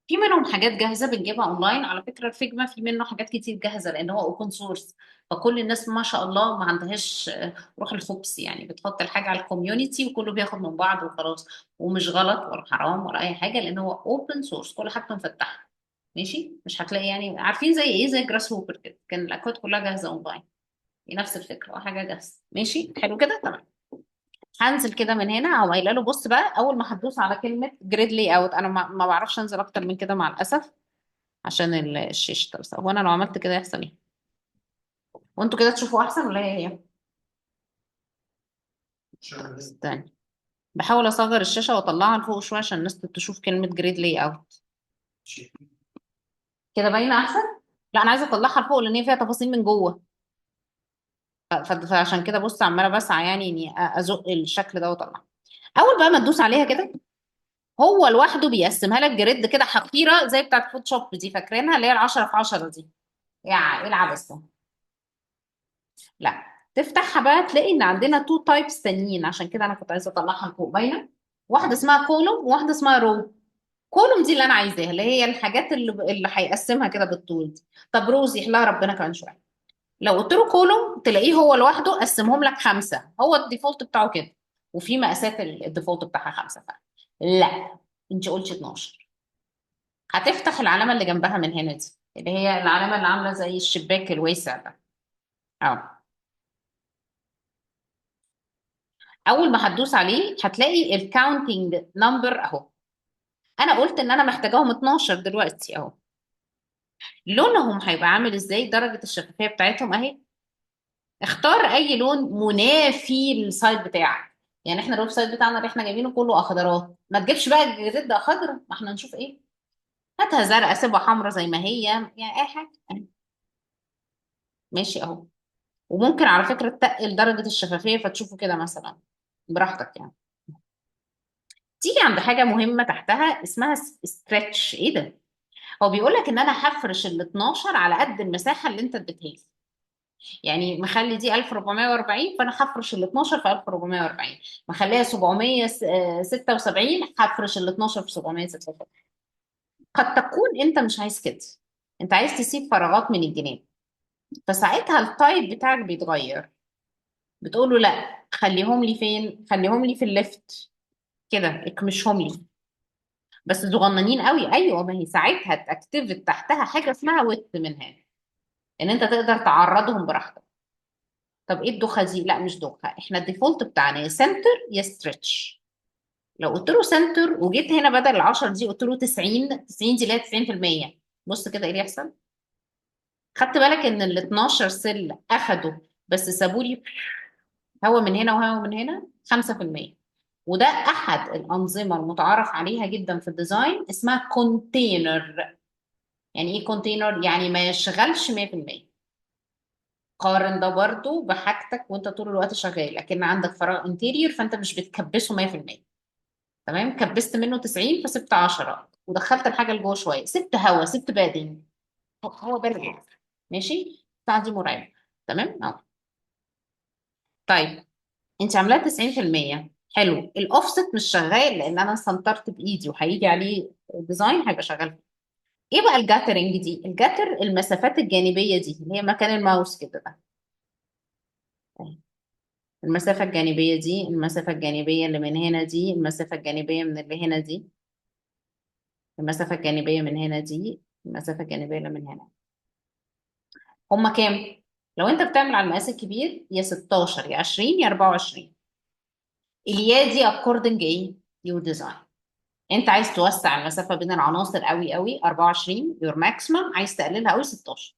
في منهم حاجات جاهزة بنجيبها اونلاين. على فكرة ال Figma في منه حاجات كتير جاهزة لان هو open source، فكل الناس ما شاء الله ما عندهاش روح الخبث، يعني بتحط الحاجة على ال community وكله بياخد من بعض وخلاص، ومش غلط ولا حرام ولا اي حاجة لان هو open source، كل حاجته مفتحة. ماشي؟ مش هتلاقي يعني، عارفين زي ايه؟ زي Grasshopper كده، كان الاكواد كلها جاهزة اونلاين، نفس الفكرة، حاجة جاهزة. ماشي؟ حلو كده؟ تمام. هنزل كده من هنا او قايله له بص بقى، اول ما هتدوس على كلمة grid layout، انا ما بعرفش انزل اكتر من كده مع الاسف عشان الشاشة. طب هو انا لو عملت كده يحصل ايه؟ وانتوا كده تشوفوا احسن ولا هي هي؟ طب استني، بحاول اصغر الشاشة واطلعها لفوق شوية عشان الناس تشوف كلمة grid layout. كده باينة احسن؟ لا انا عايزه اطلعها لفوق لان هي فيها تفاصيل من جوه، فعشان كده بص عماله بسعى يعني اني ازق الشكل ده واطلعه. اول بقى ما تدوس عليها كده هو لوحده بيقسمها لك grid كده حقيرة زي بتاعت Photoshop دي، فاكرينها اللي هي ال10 في 10 دي؟ يا ايه العبث ده؟ لا تفتحها بقى تلاقي ان عندنا two types تانيين، عشان كده انا كنت عايزه اطلعها لفوق باينة. واحدة اسمها column وواحدة اسمها row. column دي اللي انا عايزاها، اللي هي الحاجات اللي هيقسمها كده بالطول دي. طب rows يحلها ربنا كمان شوية. لو قلت له column تلاقيه هو لوحده قسمهم لك 5، هو ال default بتاعه كده، وفي مقاسات ال default بتاعها 5 فعلا. لا انت قلتي 12. هتفتح العلامة اللي جنبها من هنا دي، اللي هي العلامة اللي عامله زي الشباك الواسع ده اهو. اول ما هتدوس عليه هتلاقي ال counting number اهو. انا قلت ان انا محتاجاهم 12 دلوقتي اهو. لونهم هيبقى عامل ازاي؟ درجه الشفافية بتاعتهم اهي. اختار اي لون منافي لل site بتاعك. يعني احنا ال website بتاعنا اللي احنا جايبينه كله اخضرات، ما تجيبش بقى grid اخضر، ما احنا نشوف ايه. هاتها زرقاء، سيبها حمراء زي ما هي، يعني اي حاجة ماشي اهو. وممكن على فكرة تقل درجه الشفافية فتشوفه كده مثلا براحتك. يعني تيجي عند حاجة مهمة تحتها اسمها stretch. ايه ده؟ هو بيقول لك ان انا هفرش ال 12 على قد المساحة اللي انت اديتها لي. يعني مخلي دي 1440، فانا هفرش ال 12 في 1440. مخليها 776، هفرش ال 12 في 776. قد تكون انت مش عايز كده، انت عايز تسيب فراغات من الجناب، فساعتها ال type بتاعك بيتغير. بتقول له لا خليهم لي فين؟ خليهم لي في ال left كده، اكمشهم لي بس صغننين قوي. ايوه ما هي ساعتها ت activate تحتها حاجة اسمها width منها، ان انت تقدر تعرضهم براحتك. طب ايه الدوخه دي؟ لا مش دوخه، احنا ال default بتاعنا يا center يا stretch. لو قلت له center وجيت هنا بدل ال 10 دي قلت له 90، 90 دي اللي هي 90%، بص كده ايه اللي يحصل. خدت بالك ان ال 12 cell اخدوا بس سابوا لي هوا من هنا وهوا من هنا 5%. وده احد الانظمة المتعارف عليها جدا في ال design، اسمها container. يعني ايه container؟ يعني ما يشغلش 100%. قارن ده برضو بحاجتك وانت طول الوقت شغال، لكن عندك فراغ interior فانت مش بتكبسه 100%. تمام، كبست منه 90 فسبت 10 ودخلت الحاجة لجوه شوية، سبت هوا، سبت padding، هو padding ماشي. بتاع دي مرعبة. تمام اهو. طيب انت عاملاها 90%، حلو. الاوفست مش شغال لان انا سنترت بايدي، وهيجي عليه design هيبقى شغال. ايه بقى ال guttering دي؟ ال gutter المسافات الجانبية دي اللي هي مكان الماوس كده ده، المسافة الجانبية دي، المسافة الجانبية اللي من هنا دي، المسافة الجانبية من اللي هنا دي، المسافة الجانبية من هنا دي، المسافة الجانبية اللي من هنا. هما كام؟ لو انت بتعمل على المقاس الكبير يا 16 يا 20 يا 24. اليا دي according ايه؟ your design. انت عايز توسع المسافة بين العناصر قوي قوي 24 your maximum، عايز تقللها قوي 16.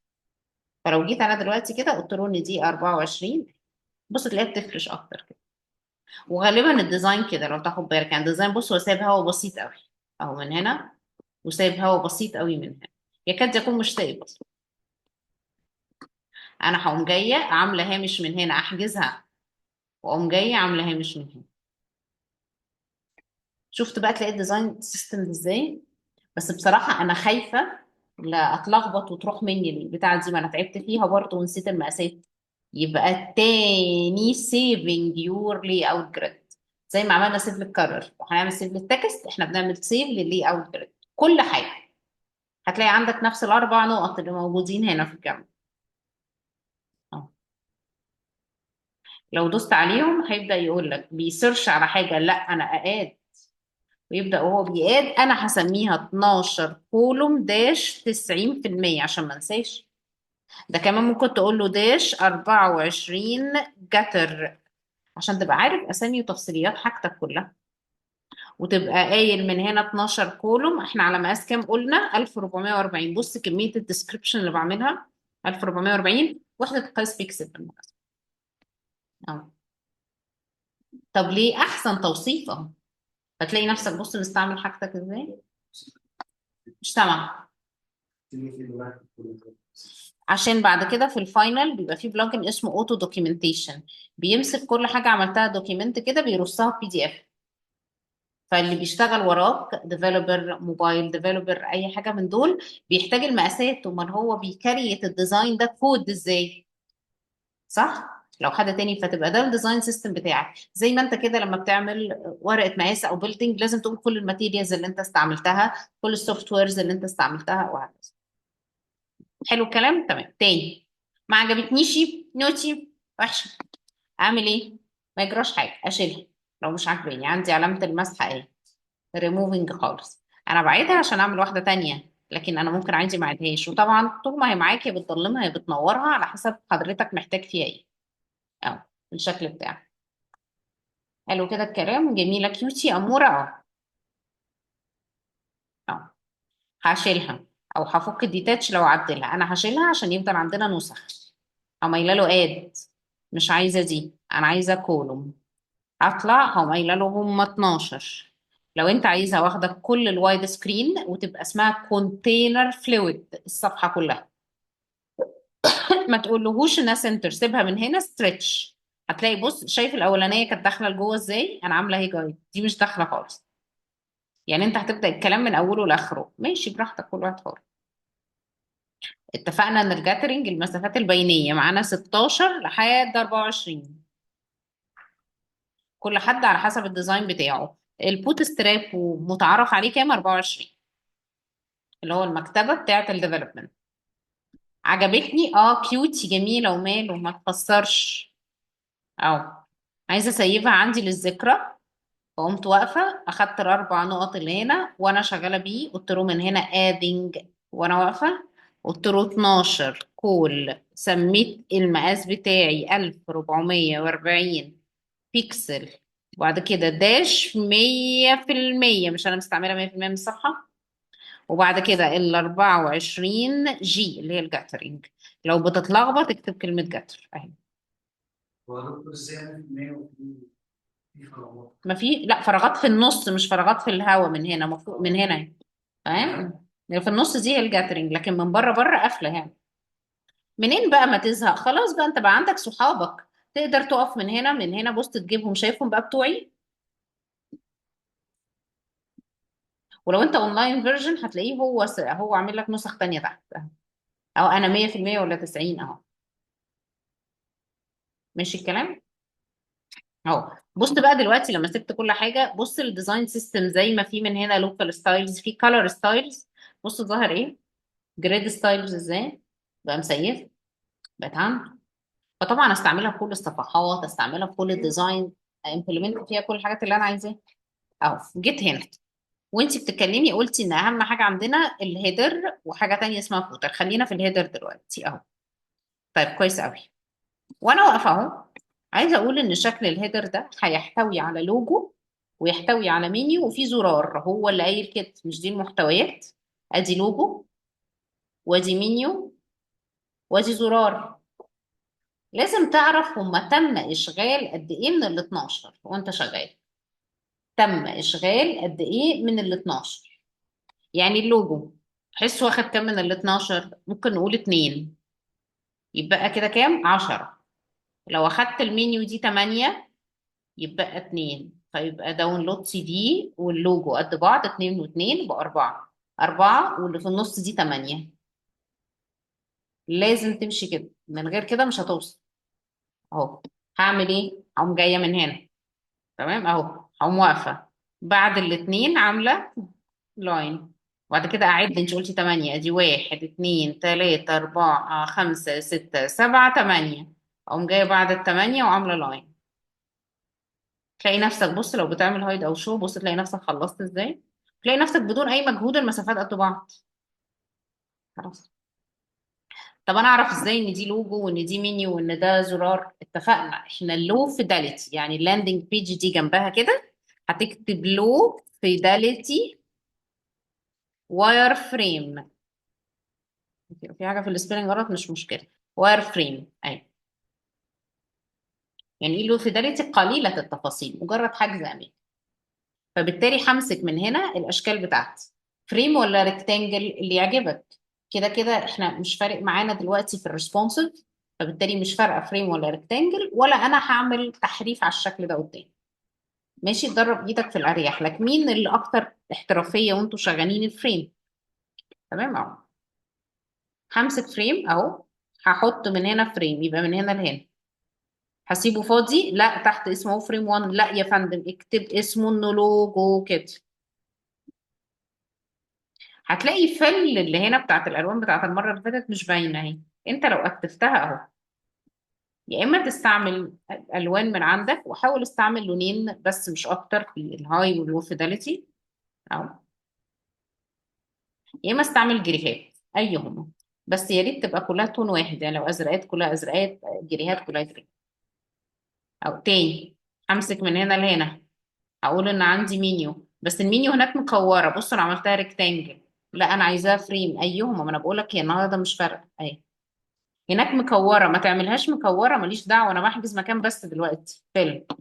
فلو جيت انا دلوقتي كده قلت له ان دي 24، بص تلاقيها بتفرش اكتر كده. وغالبا ال design كده لو تاخد بالك، يعني ال design بص هو سايب هوا بسيط قوي اهو من هنا، وسايب هوا بسيط قوي من هنا، يكاد يكون مش سايب اصلا. انا هقوم جاية عامله هامش من هنا احجزها، واقوم جاية عامله هامش من هنا. شفت بقى تلاقي ال design system ازاي؟ بس بصراحة انا خايفة لا اتلخبط وتروح مني البتاعه دي، ما انا تعبت فيها برضه ونسيت المقاسات. يبقى تاني saving your layout grid، زي ما عملنا save لل color وهنعمل save لل text، احنا بنعمل save لل layout grid. كل حاجة هتلاقي عندك نفس الاربع نقط اللي موجودين هنا في الجنب اهو. لو دوست عليهم هيبدا يقول لك بي search على حاجة، لا انا add، ويبدا وهو بي add انا هسميها 12 column dash 90% عشان ما انساش. ده كمان ممكن تقول له dash 24 gutter عشان تبقى عارف اسامي وتفصيليات حاجتك كلها، وتبقى قايل من هنا 12 column. احنا على مقاس كام قلنا؟ 1440. بص كمية ال description اللي بعملها، 1440 وحدة قياس بيكسل بالمناسبة اهو. طب ليه احسن توصيف اهو؟ فتلاقي نفسك بص مستعمل حاجتك ازاي، مش سامع. عشان بعد كده في ال final بيبقى فيه plugin اسمه auto documentation، بيمسك كل حاجة عملتها document كده بيرصها PDF. فاللي بيشتغل وراك developer، mobile developer، اي حاجة من دول بيحتاج المقاسات. امال هو بي create ال design ده كود ازاي؟ صح؟ لو حد تاني، فتبقى ده ال design system بتاعك. زي ما انت كده لما بتعمل ورقة مقاس او building لازم تقول كل ال materials اللي انت استعملتها، كل ال softwares اللي انت استعملتها، وهكذا. حلو الكلام؟ تمام. تاني ما عجبتنيش نوتي وحشة، اعمل ايه؟ ما يجراش حاجة، اشيلها لو مش عاجباني. عندي علامة المسح اهي، ريموفنج خالص. انا بعيدها عشان اعمل واحدة تانية، لكن انا ممكن عادي ما اعيدهاش. وطبعا طول ما هي معاك يا بتضلمها يا بتنورها على حسب حضرتك محتاج فيها ايه اهو الشكل بتاعك. حلو كده الكلام؟ جميلة cutie اموره اهو. اهو هشيلها او هفك ال detach لو عدلها. انا هشيلها عشان يفضل عندنا نسخ. او قايله له add، مش عايزه دي، انا عايزه column. هطلع هقوم قايله له هم 12. لو انت عايزها واخده كل ال wide screen وتبقى اسمها container fluid الصفحة كلها، ما تقولهوش انها center، سيبها من هنا stretch. هتلاقي بص شايف الاولانية كانت داخله لجوه ازاي، انا عامله اهي guide، دي مش داخله خالص. يعني انت هتبدا الكلام من اوله لاخره، ماشي براحتك، كل واحد حر. اتفقنا ان ال guttering المسافات البينية معانا 16 لحد 24، كل حد على حسب ال design بتاعه. ال Bootstrap ومتعارف عليه كام؟ 24، اللي هو المكتبة بتاعه ال development. عجبتني اه cutie جميلة وماله، ما تخسرش. اهو عايزه اسيبها عندي للذكرى، فقمت واقفة اخدت الاربع نقط اللي هنا وانا شغالة بيه، قلت له من هنا adding وانا واقفة، قلت له 12 col، سميت المقاس بتاعي 1440 بيكسل، وبعد كده dash 100%، مش انا مستعملة 100% من الصفحة. وبعد كده ال 24 G اللي هي ال guttering. لو بتتلخبط اكتب كلمة gutter اهي. هو دكتور ازاي 100% وفي فراغات؟ ما في لا فراغات في النص، مش فراغات في الهواء، من هنا مفروض من هنا اهي. تمام، في النص دي هي ال guttering، لكن من بره بره قافله يعني. منين بقى ما تزهق خلاص بقى، انت بقى عندك صحابك تقدر تقف من هنا من هنا، بص تجيبهم، شايفهم بقى بتوعي. ولو انت online version هتلاقيه هو عامل لك نسخ تانية تحت، او انا 100% ولا 90 اهو. ماشي الكلام اهو. بص بقى دلوقتي لما سبت كل حاجة، بص ال design system زي ما في من هنا local styles، في color styles. بص ظهر ايه؟ grid styles ازاي؟ بقى مسيف، بقت عنده. فطبعا استعملها في كل الصفحات، استعملها في كل ال design، implement فيها كل الحاجات اللي انا عايزاها. اهو جيت هنا وانت بتتكلمي قلتي ان اهم حاجة عندنا ال header وحاجه تانية اسمها footer. خلينا في ال header دلوقتي اهو. طيب كويس قوي. وانا واقفة اهو عايزه اقول ان شكل ال header ده هيحتوي على لوجو ويحتوي على منيو وفي زرار، هو اللي قايل كده، مش دي المحتويات؟ ادي لوجو وادي منيو وادي زرار. لازم تعرف هما تم اشغال قد ايه من ال 12 وانت شغال. تم اشغال قد ايه من ال 12؟ يعني اللوجو حس واخد كام من ال 12؟ ممكن نقول 2، يبقى كده كام؟ 10. لو اخدت المنيو دي 8 يبقى 2، فيبقى download CD وال logo قد بعض، 2 و2 يبقى 4، 4 واللي في النص دي 8. لازم تمشي كده، من غير كده مش هتوصل. اهو هعمل ايه؟ هقوم جاية من هنا، تمام اهو، هقوم واقفة بعد الاتنين عامله line، وبعد كده اعد. انت قلتي 8، ادي 1 2 3 4 5 6 7 8، اقوم جاية بعد التمانية وعامله line. تلاقي نفسك، بص لو بتعمل hide او show، بص تلاقي نفسك خلصت ازاي. تلاقي نفسك بدون اي مجهود المسافات قد بعض. خلاص. طب انا اعرف ازاي ان دي لوجو وان دي منيو وان ده زرار؟ اتفقنا احنا ال low fidelity، يعني ال landing page دي جنبها كده هتكتب low fidelity wireframe. في حاجة في ال spelling غلط، مش مشكلة، wireframe اهي. يعني ايه low fidelity؟ قليله التفاصيل، مجرد حجز اماكن. فبالتالي همسك من هنا الاشكال بتاعتي، frame ولا rectangle اللي يعجبك. كده كده احنا مش فارق معانا دلوقتي في ال responsive، فبالتالي مش فارقه frame ولا rectangle، ولا انا هعمل تحريف على الشكل ده قدام. ماشي، درب ايدك في الاريح لك. مين اللي اكتر احترافية وانتوا شغالين؟ ال frame. تمام اهو، همسك frame اهو، هحط من هنا frame، يبقى من هنا لهنا. هسيبه فاضي؟ لا، تحت اسمه frame 1. لا يا فندم، اكتب اسمه انه لوجو كده. هتلاقي fill اللي هنا بتاعت الالوان بتاعت المرة اللي فاتت مش باينة اهي. انت لو اكتفتها اهو، يا اما تستعمل الوان من عندك، وحاول استعمل لونين بس مش اكتر في ال high وال low fidelity اهو، يا اما استعمل جريهات ايهما، بس يا ريت تبقى كلها tone واحد. يعني لو ازرقات كلها ازرقات، جريهات كلها جريهات. او تاني همسك من هنا لهنا، هقول ان عندي منيو، بس المنيو هناك مكوره، بصوا انا عملتها rectangle، لا انا عايزاها frame. ايهما؟ ما انا بقول لك هي النهارده مش فارقه اهي. هناك مكوره، ما تعملهاش مكوره، ماليش دعوه، انا بحجز مكان بس دلوقتي. fill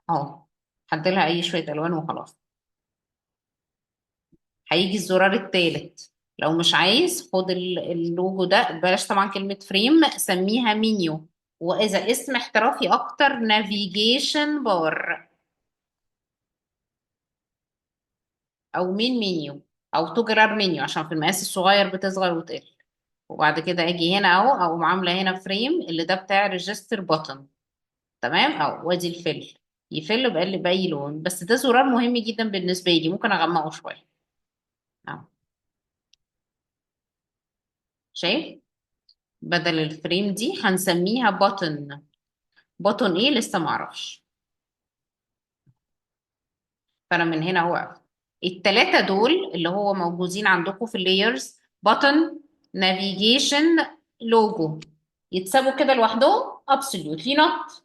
اهو، هديلها اي شوية الوان وخلاص. هيجي الزرار الثالث، لو مش عايز خد اللوجو ده، بلاش طبعا كلمة frame، سميها منيو، واذا اسم احترافي اكتر navigation bar او main menu او toggler menu، عشان في المقاس الصغير بتصغر وتقل. وبعد كده اجي هنا اهو، اقوم عامله هنا frame اللي ده بتاع register button، تمام اهو، وادي ال fill، ي fill بقى باي لون، بس ده زرار مهم جدا بالنسبة لي، ممكن اغمقه شوية اهو. شايف؟ بدل ال frame دي هنسميها button. button ايه لسه معرفش. فانا من هنا اهو واقفة. التلاتة دول اللي هو موجودين عندكم في ال layers، button، navigation، logo، يتسابوا كده لوحدهم؟ absolutely not.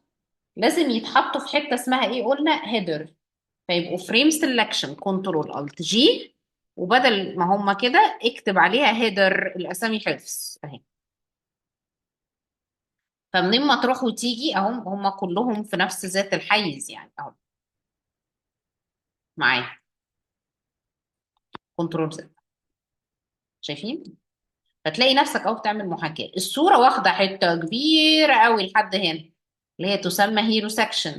لازم يتحطوا في حتة اسمها ايه؟ قلنا header. فيبقوا frame selection، control alt G، وبدل ما هم كده اكتب عليها header، الاسامي حفظ اهي. فمنين ما تروح وتيجي اهم هم كلهم في نفس ذات الحيز يعني اهو معايا. control Z، شايفين؟ فتلاقي نفسك اهو بتعمل محاكاة. الصورة واخدة حتة كبيرة قوي لحد هنا اللي هي تسمى hero section،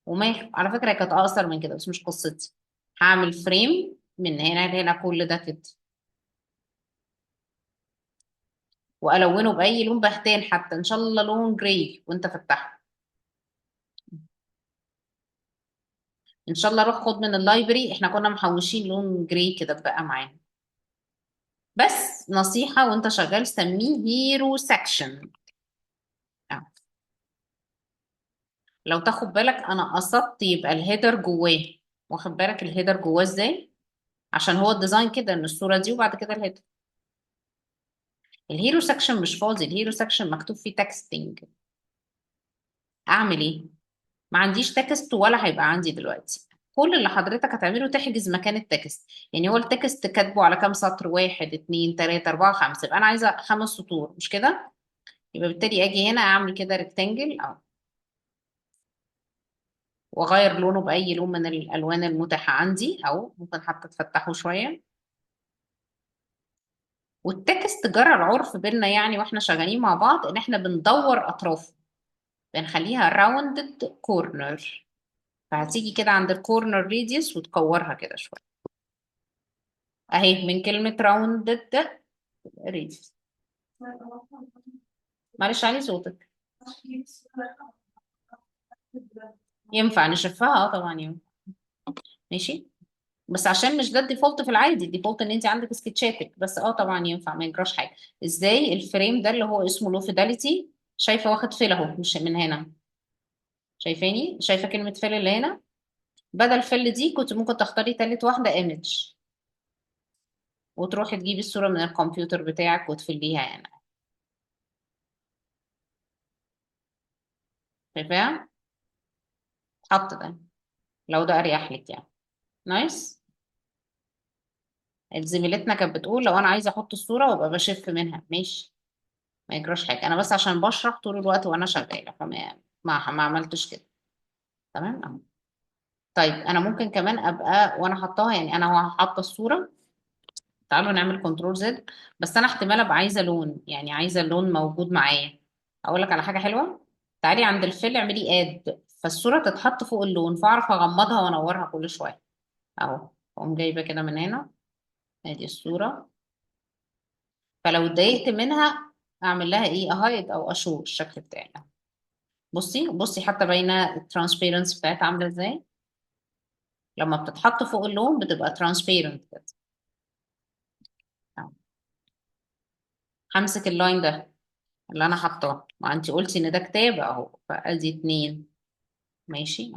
وماله على فكرة هي كانت اقصر من كده بس مش قصتي. هعمل frame من هنا لهنا كل ده كده. والونه باي لون بهتان، حتى ان شاء الله لون gray وانت فتحه. ان شاء الله روح خد من ال library، احنا كنا محوشين لون gray كده بقى معانا. بس نصيحة وانت شغال سميه hero section. لو تاخد بالك انا قصدت يبقى ال header جواه، واخد بالك ال header جواه ازاي؟ عشان هو ال design كده ان الصورة دي وبعد كده ال header. ال hero section مش فاضي، ال hero section مكتوب فيه texting. اعمل ايه؟ ما عنديش text ولا هيبقى عندي دلوقتي. كل اللي حضرتك هتعمله تحجز مكان ال text. يعني هو ال text كاتبه على كام سطر؟ 1 2 3 4 5، يبقى انا عايزه 5 سطور مش كده؟ يبقى بالتالي اجي هنا اعمل كده rectangle اهو، واغير لونه باي لون من الالوان المتاحة عندي، او ممكن حتى تفتحه شوية. وال text جرى العرف بينا يعني واحنا شغالين مع بعض ان احنا بندور اطرافه، بنخليها rounded corner. فهتيجي كده عند ال corner radius وتكورها كده شوية اهي من كلمة rounded radius. معلش علي صوتك. ينفع نشفها؟ طبعا ينفع. ماشي، بس عشان مش ده ال default في العادي، ال default ان انت عندك سكتشاتك بس. طبعا ينفع، ما يجراش حاجة. ازاي ال frame ده اللي هو اسمه low fidelity، شايفه واخد fill اهو، مش من هنا، شايفاني؟ شايفه كلمة fill اللي هنا؟ بدل fill دي كنت ممكن تختاري تالت واحدة image، وتروحي تجيبي الصورة من الكمبيوتر بتاعك وتفليها هنا. شايفاها؟ حط ده لو ده اريح لك يعني. nice. زميلتنا كانت بتقول لو انا عايزه احط الصورة وابقى بشف منها، ماشي ما يجراش حاجة، انا بس عشان بشرح طول الوقت وانا شغالة فما ما عملتش كده. تمام اهو. طيب انا ممكن كمان ابقى وانا حطاها، يعني انا هو حاطه الصورة، تعالوا نعمل control Z، بس انا احتمال ابقى عايزه لون، يعني عايزه اللون موجود معايا. اقول لك على حاجة حلوة، تعالي عند ال fill اعملي add، فالصورة تتحط فوق اللون، فاعرف اغمضها وانورها كل شوية اهو. اقوم جايبه كده من هنا، ادي الصورة، فلو اتضايقت منها اعمل لها ايه؟ ا hide او ا show الشكل بتاعي. بصي حتى باينة ال transparency بتاعتها عامله ازاي، لما بتتحط فوق اللون بتبقى transparent كده. اهو. همسك ال line ده اللي انا حطاه، ما انتي قلتي ان ده كتاب اهو، فادي 2 ماشي،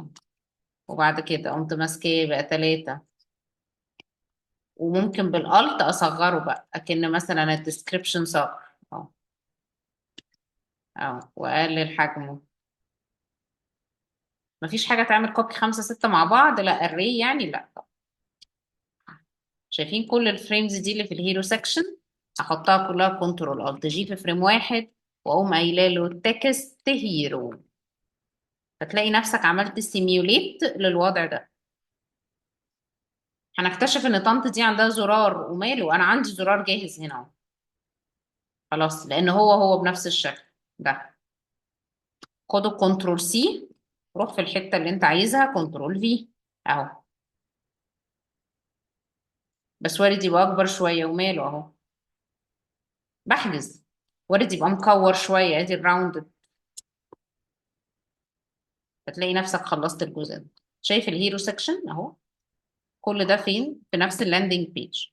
وبعد كده قمت ماسكاه بقى 3، وممكن بال alt اصغره بقى اكن مثلا ال description صغر اهو اهو، واقلل حجمه. مفيش حاجة تعمل copy 5 6 مع بعض، لا array يعني لا. شايفين كل ال frames دي اللي في ال hero section احطها كلها control alt G في frame واحد، واقوم قايله له text hero، فتلاقي نفسك عملت simulate للوضع ده. هنكتشف ان طنط دي عندها زرار، وماله انا عندي زرار جاهز هنا اهو، خلاص، لان هو بنفس الشكل ده. خده control C، روح في الحتة اللي انت عايزها control V اهو، بس وارد يبقى اكبر شوية، وماله اهو بحجز، وارد يبقى مكور شوية، ادي ال round، فتلاقي نفسك خلصت الجزء ده. شايف ال hero section اهو، كل ده فين؟ في نفس ال landing page.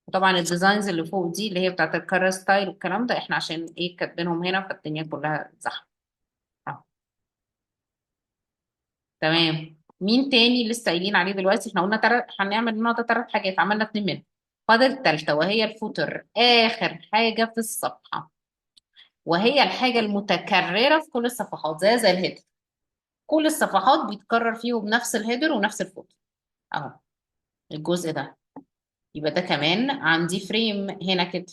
وطبعا ال designs اللي فوق دي اللي هي بتاعت ال carousel style والكلام ده، احنا عشان ايه كاتبينهم هنا، فالدنيا كلها زحمة اهو. تمام. مين تاني لسه قايلين عليه دلوقتي؟ احنا قلنا هنعمل النهارده 3 حاجات، عملنا 2 منهم، فاضل التالتة وهي ال footer، آخر حاجة في الصفحة، وهي الحاجة المتكررة في كل الصفحات، زي ال header، كل الصفحات بيتكرر فيهم نفس ال header ونفس ال footer اهو الجزء ده. يبقى ده كمان عندي frame هنا كده،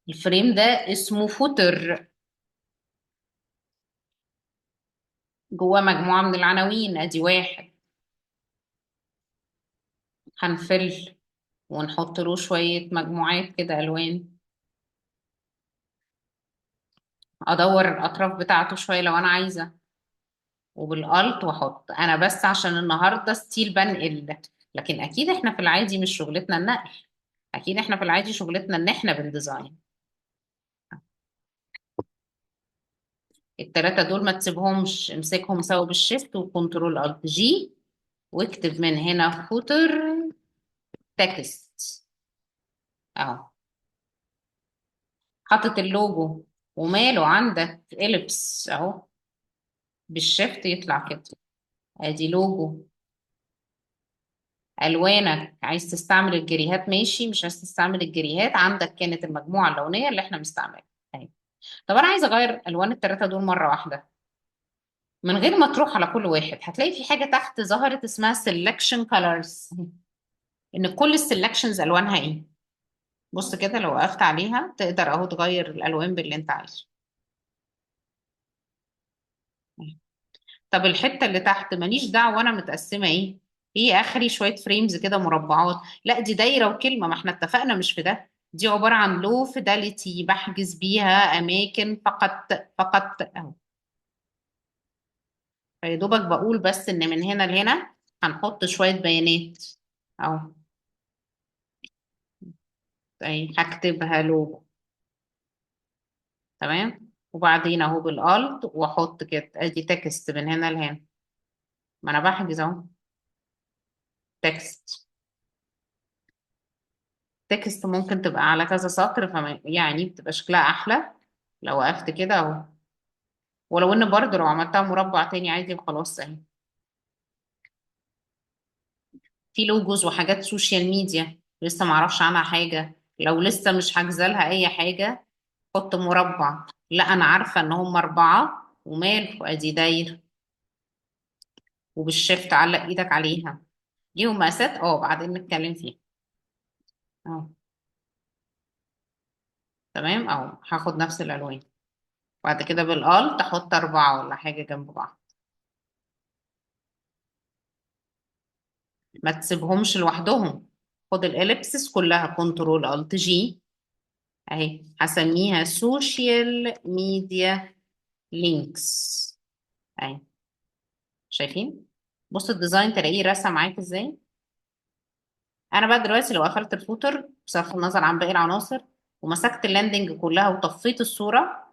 ال frame ده اسمه footer، جواه مجموعة من العناوين، ادي 1، هنفل ونحط له شوية مجموعات كده ألوان، أدور الأطراف بتاعته شوية لو أنا عايزة، وبال alt وأحط. أنا بس عشان النهاردة still بنقل، لكن أكيد إحنا في العادي مش شغلتنا النقل، اكيد احنا في العادي شغلتنا ان احنا بن design. التلاتة دول ما تسيبهمش، امسكهم سوا بال shift و control alt G، واكتب من هنا footer text اهو. حاطط اللوجو وماله، عندك ellipse اهو بال shift يطلع كده، ادي لوجو. الوانك عايز تستعمل ال grayهات ماشي، مش عايز تستعمل ال grayهات عندك كانت المجموعة اللونيه اللي احنا مستعملها اهي. طب انا عايزه اغير الوان الثلاثة دول مرة واحدة من غير ما تروح على كل واحد. هتلاقي في حاجة تحت ظهرت اسمها selection colors، ان كل ال selections الوانها ايه. بص كده لو وقفت عليها تقدر اهو تغير الالوان باللي انت عايزه. طب الحتة اللي تحت ماليش دعوه انا متقسمه ايه، ايه اخري شوية frames كده مربعات، لا دي دايرة وكلمه، ما احنا اتفقنا مش في ده، دي عبارة عن low fidelity بحجز بيها اماكن فقط فقط اهو. فيا دوبك بقول بس ان من هنا لهنا هنحط شوية بيانات اهو. طيب هكتبها لوجو، تمام، وبعدين اهو بال alt واحط كده ادي text من هنا لهنا، ما انا بحجز اهو text. text ممكن تبقى على كذا سطر، فما يعني بتبقى شكلها احلى لو وقفت كده اهو. ولو ان برضه لو عملتها مربع تاني عادي وخلاص اهي. في logos وحاجات social media لسه معرفش عنها حاجة، لو لسه مش حاجزه لها اي حاجة حط مربع، لا انا عارفة ان هم 4 ومال، وادي داير وبال shift علق ايدك عليها. ليهم مقاسات بعدين نتكلم فيها اهو. تمام اهو، هاخد نفس الالوان بعد كده بال alt احط 4 ولا حاجة جنب بعض، ما تسيبهمش لوحدهم، خد ال ellipses كلها control alt G اهي، هسميها social media links اهي. شايفين؟ بص ال design تلاقيه رسم معاك ازاي. انا بقى دلوقتي لو قفلت ال footer بصرف النظر عن باقي العناصر ومسكت ال landing كلها وطفيت الصورة،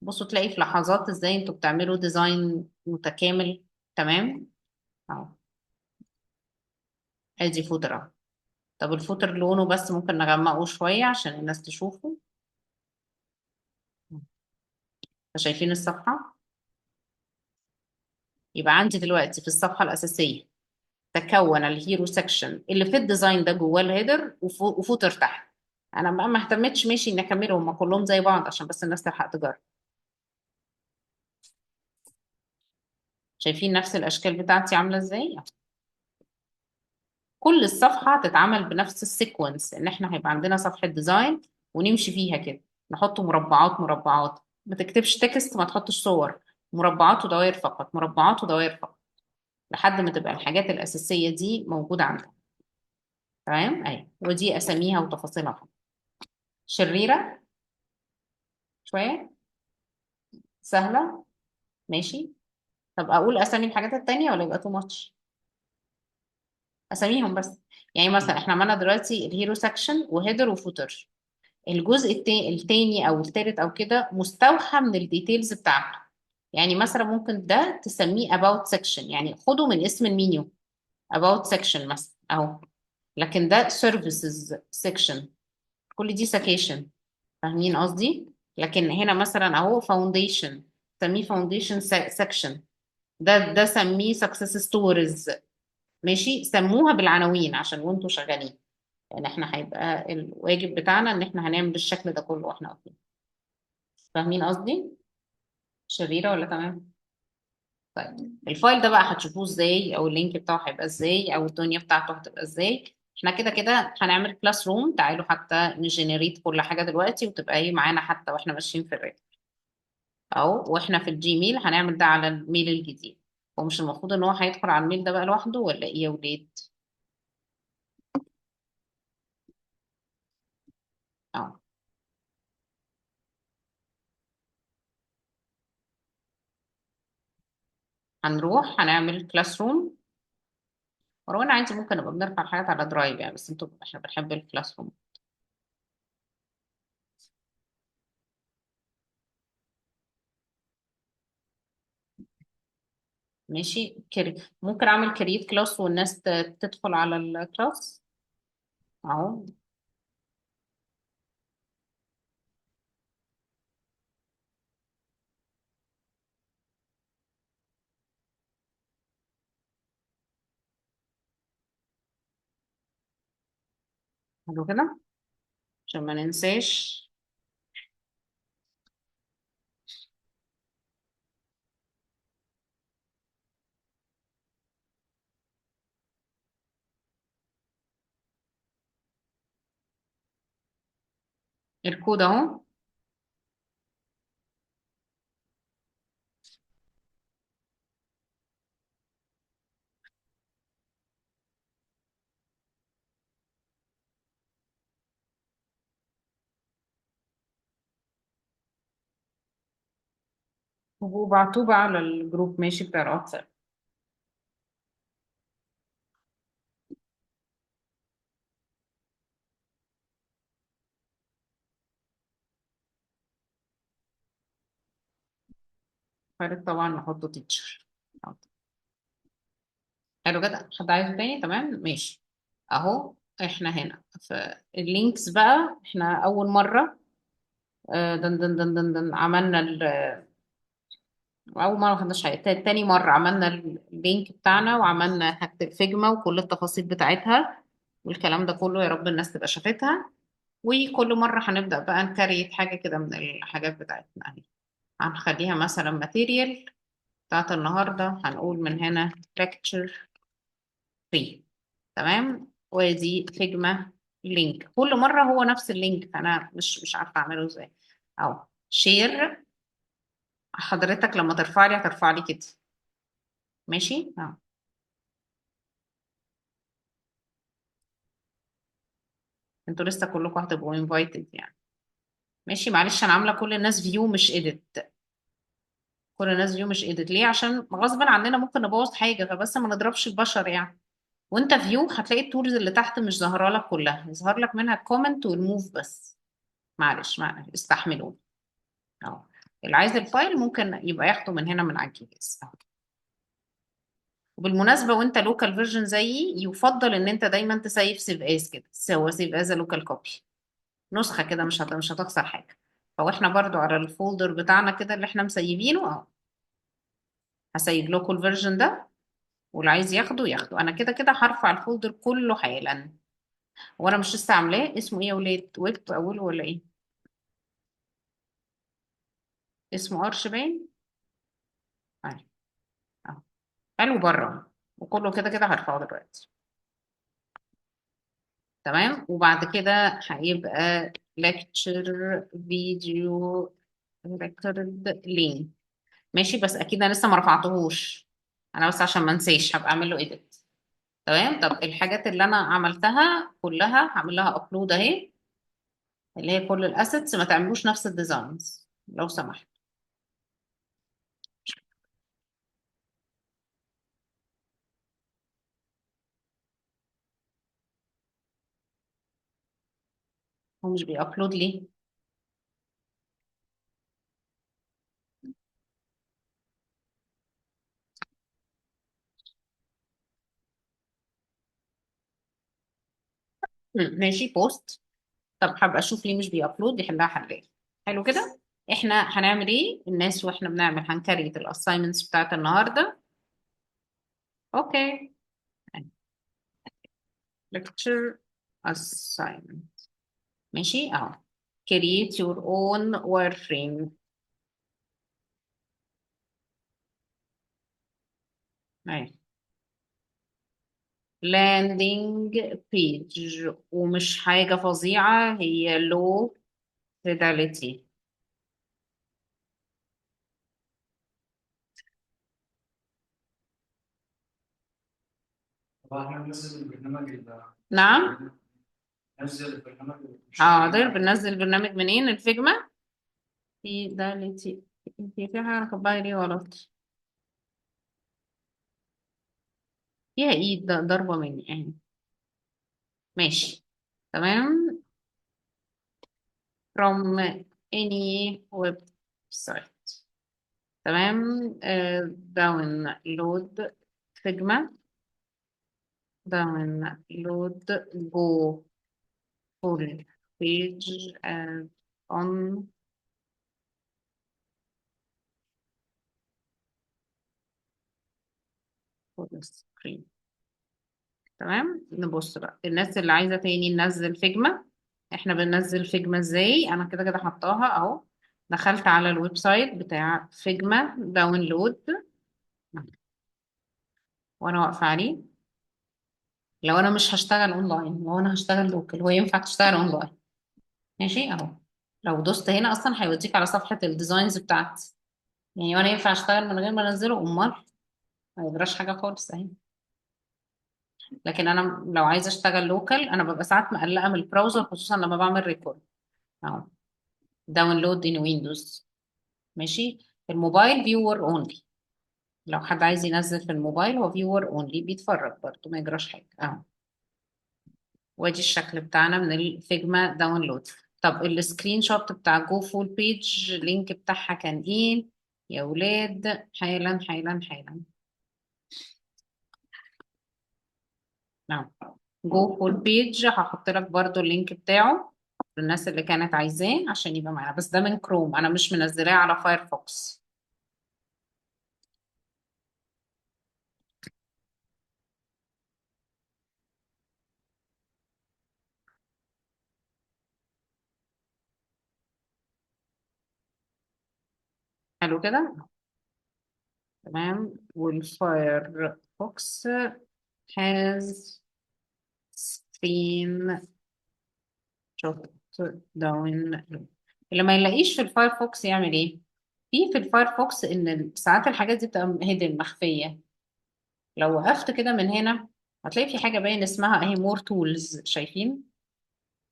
بصوا تلاقي في لحظات ازاي انتوا بتعملوا design متكامل. تمام اهو، ادي footer اهو. طب ال footer لونه بس ممكن نغمقه شوية عشان الناس تشوفه. شايفين الصفحة؟ يبقى عندي دلوقتي في الصفحة الأساسية تكون ال hero section اللي في ال design ده جواه ال header و footer تحت. أنا بقى ما اهتمتش ماشي إني أكملهم، هما كلهم زي بعض عشان بس الناس تلحق تجرب. شايفين نفس الأشكال بتاعتي عاملة إزاي؟ كل الصفحة تتعمل بنفس ال sequence، إن إحنا هيبقى عندنا صفحة design ونمشي فيها كده، نحط مربعات مربعات، ما تكتبش text، ما تحطش صور، مربعات ودوائر فقط، مربعات ودوائر فقط، لحد ما تبقى الحاجات الأساسية دي موجودة عندك. تمام؟ أهي، ودي أساميها وتفاصيلها. شريرة شوية سهلة، ماشي. طب أقول أسامي الحاجات التانية ولا يبقى too much؟ أساميهم بس. يعني مثلا إحنا عملنا دلوقتي ال hero section و header و footer. الجزء التاني أو التالت أو كده مستوحى من ال details بتاعته. يعني مثلا ممكن ده تسميه about section، يعني خده من اسم ال menu about section مثلا أهو، لكن ده services section، كل دي سكيشن، فاهمين قصدي؟ لكن هنا مثلا أهو foundation، سميه foundation section، ده سميه success stories، ماشي. سموها بالعناوين عشان وانتوا شغالين، لان احنا هيبقى الواجب بتاعنا ان احنا هنعمل بالشكل ده كله واحنا واقفين. فاهمين قصدي؟ شريرة ولا تمام؟ طيب ال file ده بقى هتشوفوه ازاي، او ال link بتاعه هيبقى ازاي، او الدنيا بتاعته هتبقى ازاي؟ احنا كده كده هنعمل classroom. تعالوا حتى ن generate كل حاجة دلوقتي وتبقى ايه معانا حتى واحنا ماشيين في الريت اهو، واحنا في ال Gmail هنعمل ده على ال mail الجديد. هو مش المفروض ان هو هيدخل على ال mail ده بقى لوحده ولا ايه يا ولاد؟ اهو هنروح هنعمل classroom ولو انا عادي ممكن نبقى بنرفع الحاجات على Drive يعني، بس انتوا احنا بنحب ال classroom. ماشي، ممكن اعمل create class والناس تدخل على ال class اهو. حلو كده عشان ما ننساش. الكود اهو. وبعتوه بقى على ال group ماشي بتاع الواتساب. خالد طبعا نحطه teacher. حلو كده. حد عايزه تاني؟ تمام ماشي. اهو احنا هنا في ال links بقى. احنا اول مره، دن دن دن دن دن عملنا اول مره ما خدناش حاجه. تاني مره عملنا ال link بتاعنا وعملنا حاجه ال Figma وكل التفاصيل بتاعتها والكلام ده كله، يا رب الناس تبقى شافتها. وكل مره هنبدا بقى ن create حاجه كده من الحاجات بتاعتنا اهي. هنخليها مثلا material بتاعت النهارده، هنقول من هنا lecture 3. تمام. وادي Figma link، كل مره هو نفس ال link، فانا مش عارفه اعمله ازاي. اهو share. حضرتك لما ترفع لي هترفع لي كده ماشي. انتوا لسه كلكم هتبقوا invited يعني. ماشي، معلش انا عامله كل الناس view مش edit. كل الناس view مش edit ليه؟ عشان غصبا عننا ممكن نبوظ حاجه، فبس ما نضربش البشر يعني. وانت view هتلاقي ال tools اللي تحت مش ظاهره لك كلها، يظهر لك منها ال comment وال move بس. معلش معلش استحملوني. اهو اللي عايز ال file ممكن يبقى ياخده من هنا من على الجهاز اهو. وبالمناسبه وانت local version زيي يفضل ان انت دايما ت save save as كده، سواء save as local copy، نسخه كده مش هتخسر حاجه. فاحنا برضو على ال folder بتاعنا كده اللي احنا مسيبينه اهو، هسيب لكم ال version ده واللي عايز ياخده ياخده. انا كده كده هرفع ال folder كله حالا، وانا مش لسه عاملاه. اسمه ايه يا ولاد؟ ويب اوله ولا ايه؟ اسمه Arch باين. اهو حلو بره، وكله كده كده هرفعه دلوقتي. تمام. وبعد كده هيبقى lecture video record link. ماشي، بس اكيد انا لسه ما رفعتهوش، انا بس عشان ما انساش هبقى اعمل له edit. تمام. طب الحاجات اللي انا عملتها كلها هعمل لها upload اهي، اللي هي كل ال assets. ما تعملوش نفس ال designs لو سمحت. هو مش بي upload ليه؟ ماشي post. طب هبقى اشوف ليه مش بي upload، يحلها حلال. حلو كده. احنا هنعمل ايه الناس واحنا بنعمل؟ هن create ال assignments بتاعت النهارده. okay، lecture assignment. ماشي اهو، create your own wireframe. اهي landing page، ومش حاجة فظيعة، هي low fidelity. طب احنا ننزل البرنامج اللي نعم؟ ننزل البرنامج اللي مش حاضر. شغالين عليه. بننزل برنامج منين؟ ال Figma. fidelity في حاجة أنا كاتباها ليه غلط؟ فيها ايه ضربة مني يعني. ماشي تمام. from any website. تمام. Download Figma، download go full page add on full screen. تمام. نبص بقى الناس اللي عايزة تاني ننزل Figma، احنا بننزل Figma ازاي؟ انا كده كده حطاها اهو، دخلت على ال website بتاع Figma download وانا واقفة عليه. لو انا مش هشتغل اونلاين، لو انا هشتغل local، هو ينفع تشتغل اونلاين؟ ماشي اهو. لو دوست هنا اصلا هيوديك على صفحة ال designs بتاعتي، يعني وانا ينفع اشتغل من غير ما انزله؟ امال ما يجراش حاجة خالص اهي. لكن انا لو عايزة اشتغل local انا ببقى ساعات مقلقة من ال browser، خصوصا لما بعمل record. اهو download in Windows. ماشي. الموبايل viewer only، لو حد عايز ينزل في الموبايل هو viewer only، بيتفرج برضه ما يجراش حاجة اهو. وادي الشكل بتاعنا من ال Figma download. طب ال screenshot بتاع go full page link بتاعها كان ايه يا ولاد؟ حالا حالا حالا. نعم، go full page هحط لك برضو ال link بتاعه للناس اللي كانت عايزاه عشان يبقى معاها، بس ده من كروم، انا مش منزلاه على Firefox. حلو كده تمام. وال Firefox has screen shot down. اللي ما يلاقيش في ال Firefox يعمل ايه؟ في ال Firefox ان ساعات الحاجات دي بتبقى hidden مخفية. لو وقفت كده من هنا هتلاقي في حاجة باين اسمها اهي more tools، شايفين؟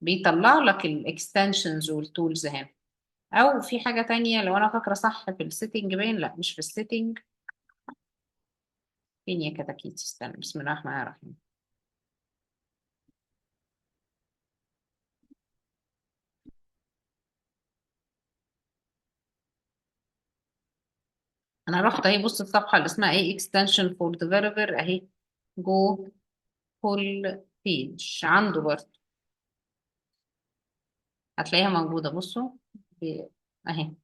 بيطلع لك ال extensions وال tools هنا. او في حاجة تانية لو انا فاكرة صح في ال setting باين، لا مش في ال setting، فين يا كتاكيت؟ استنى، بسم الله الرحمن الرحيم. انا رحت اهي، بص الصفحة اللي اسمها ايه، extension for developer اهي، go full page عنده برضه هتلاقيها موجودة. بصوا اهي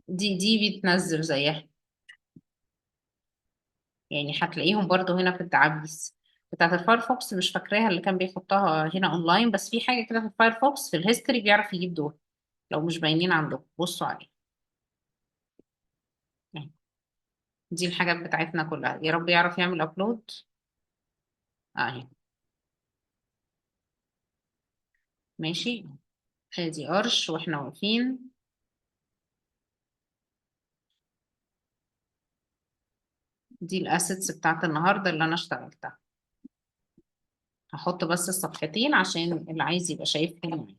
دي بتنزل زيها، يعني هتلاقيهم برضو هنا في التعابيس بتاعت ال Firefox. مش فاكراها اللي كان بيحطها هنا اونلاين، بس في حاجة كده في ال Firefox في ال history بيعرف يجيب دول لو مش باينين عندكم، بصوا عليه. دي الحاجات بتاعتنا كلها، يا رب يعرف يعمل upload اهي. ماشي، ادي قرش واحنا واقفين. دي ال assets بتاعت النهارده اللي انا اشتغلتها. هحط بس الصفحتين عشان اللي عايز يبقى شايفهم معايا.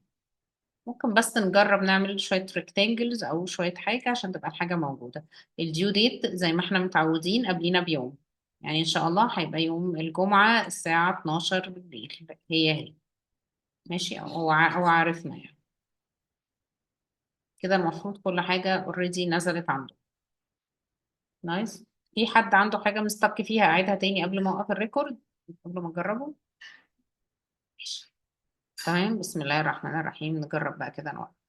ممكن بس نجرب نعمل شوية rectangles أو شوية حاجة عشان تبقى الحاجة موجودة. ال due date زي ما احنا متعودين قبلينا بيوم، يعني إن شاء الله هيبقى يوم الجمعة الساعة 12 بالليل، هي هي ماشي، هو عارفنا يعني كده. المفروض كل حاجة already نزلت عنده. nice. في حد عنده حاجة مستك فيها أعيدها تاني قبل ما أوقف ال record، قبل ما أجربه؟ ماشي تمام. بسم الله الرحمن الرحيم. نجرب بقى كده نوقف.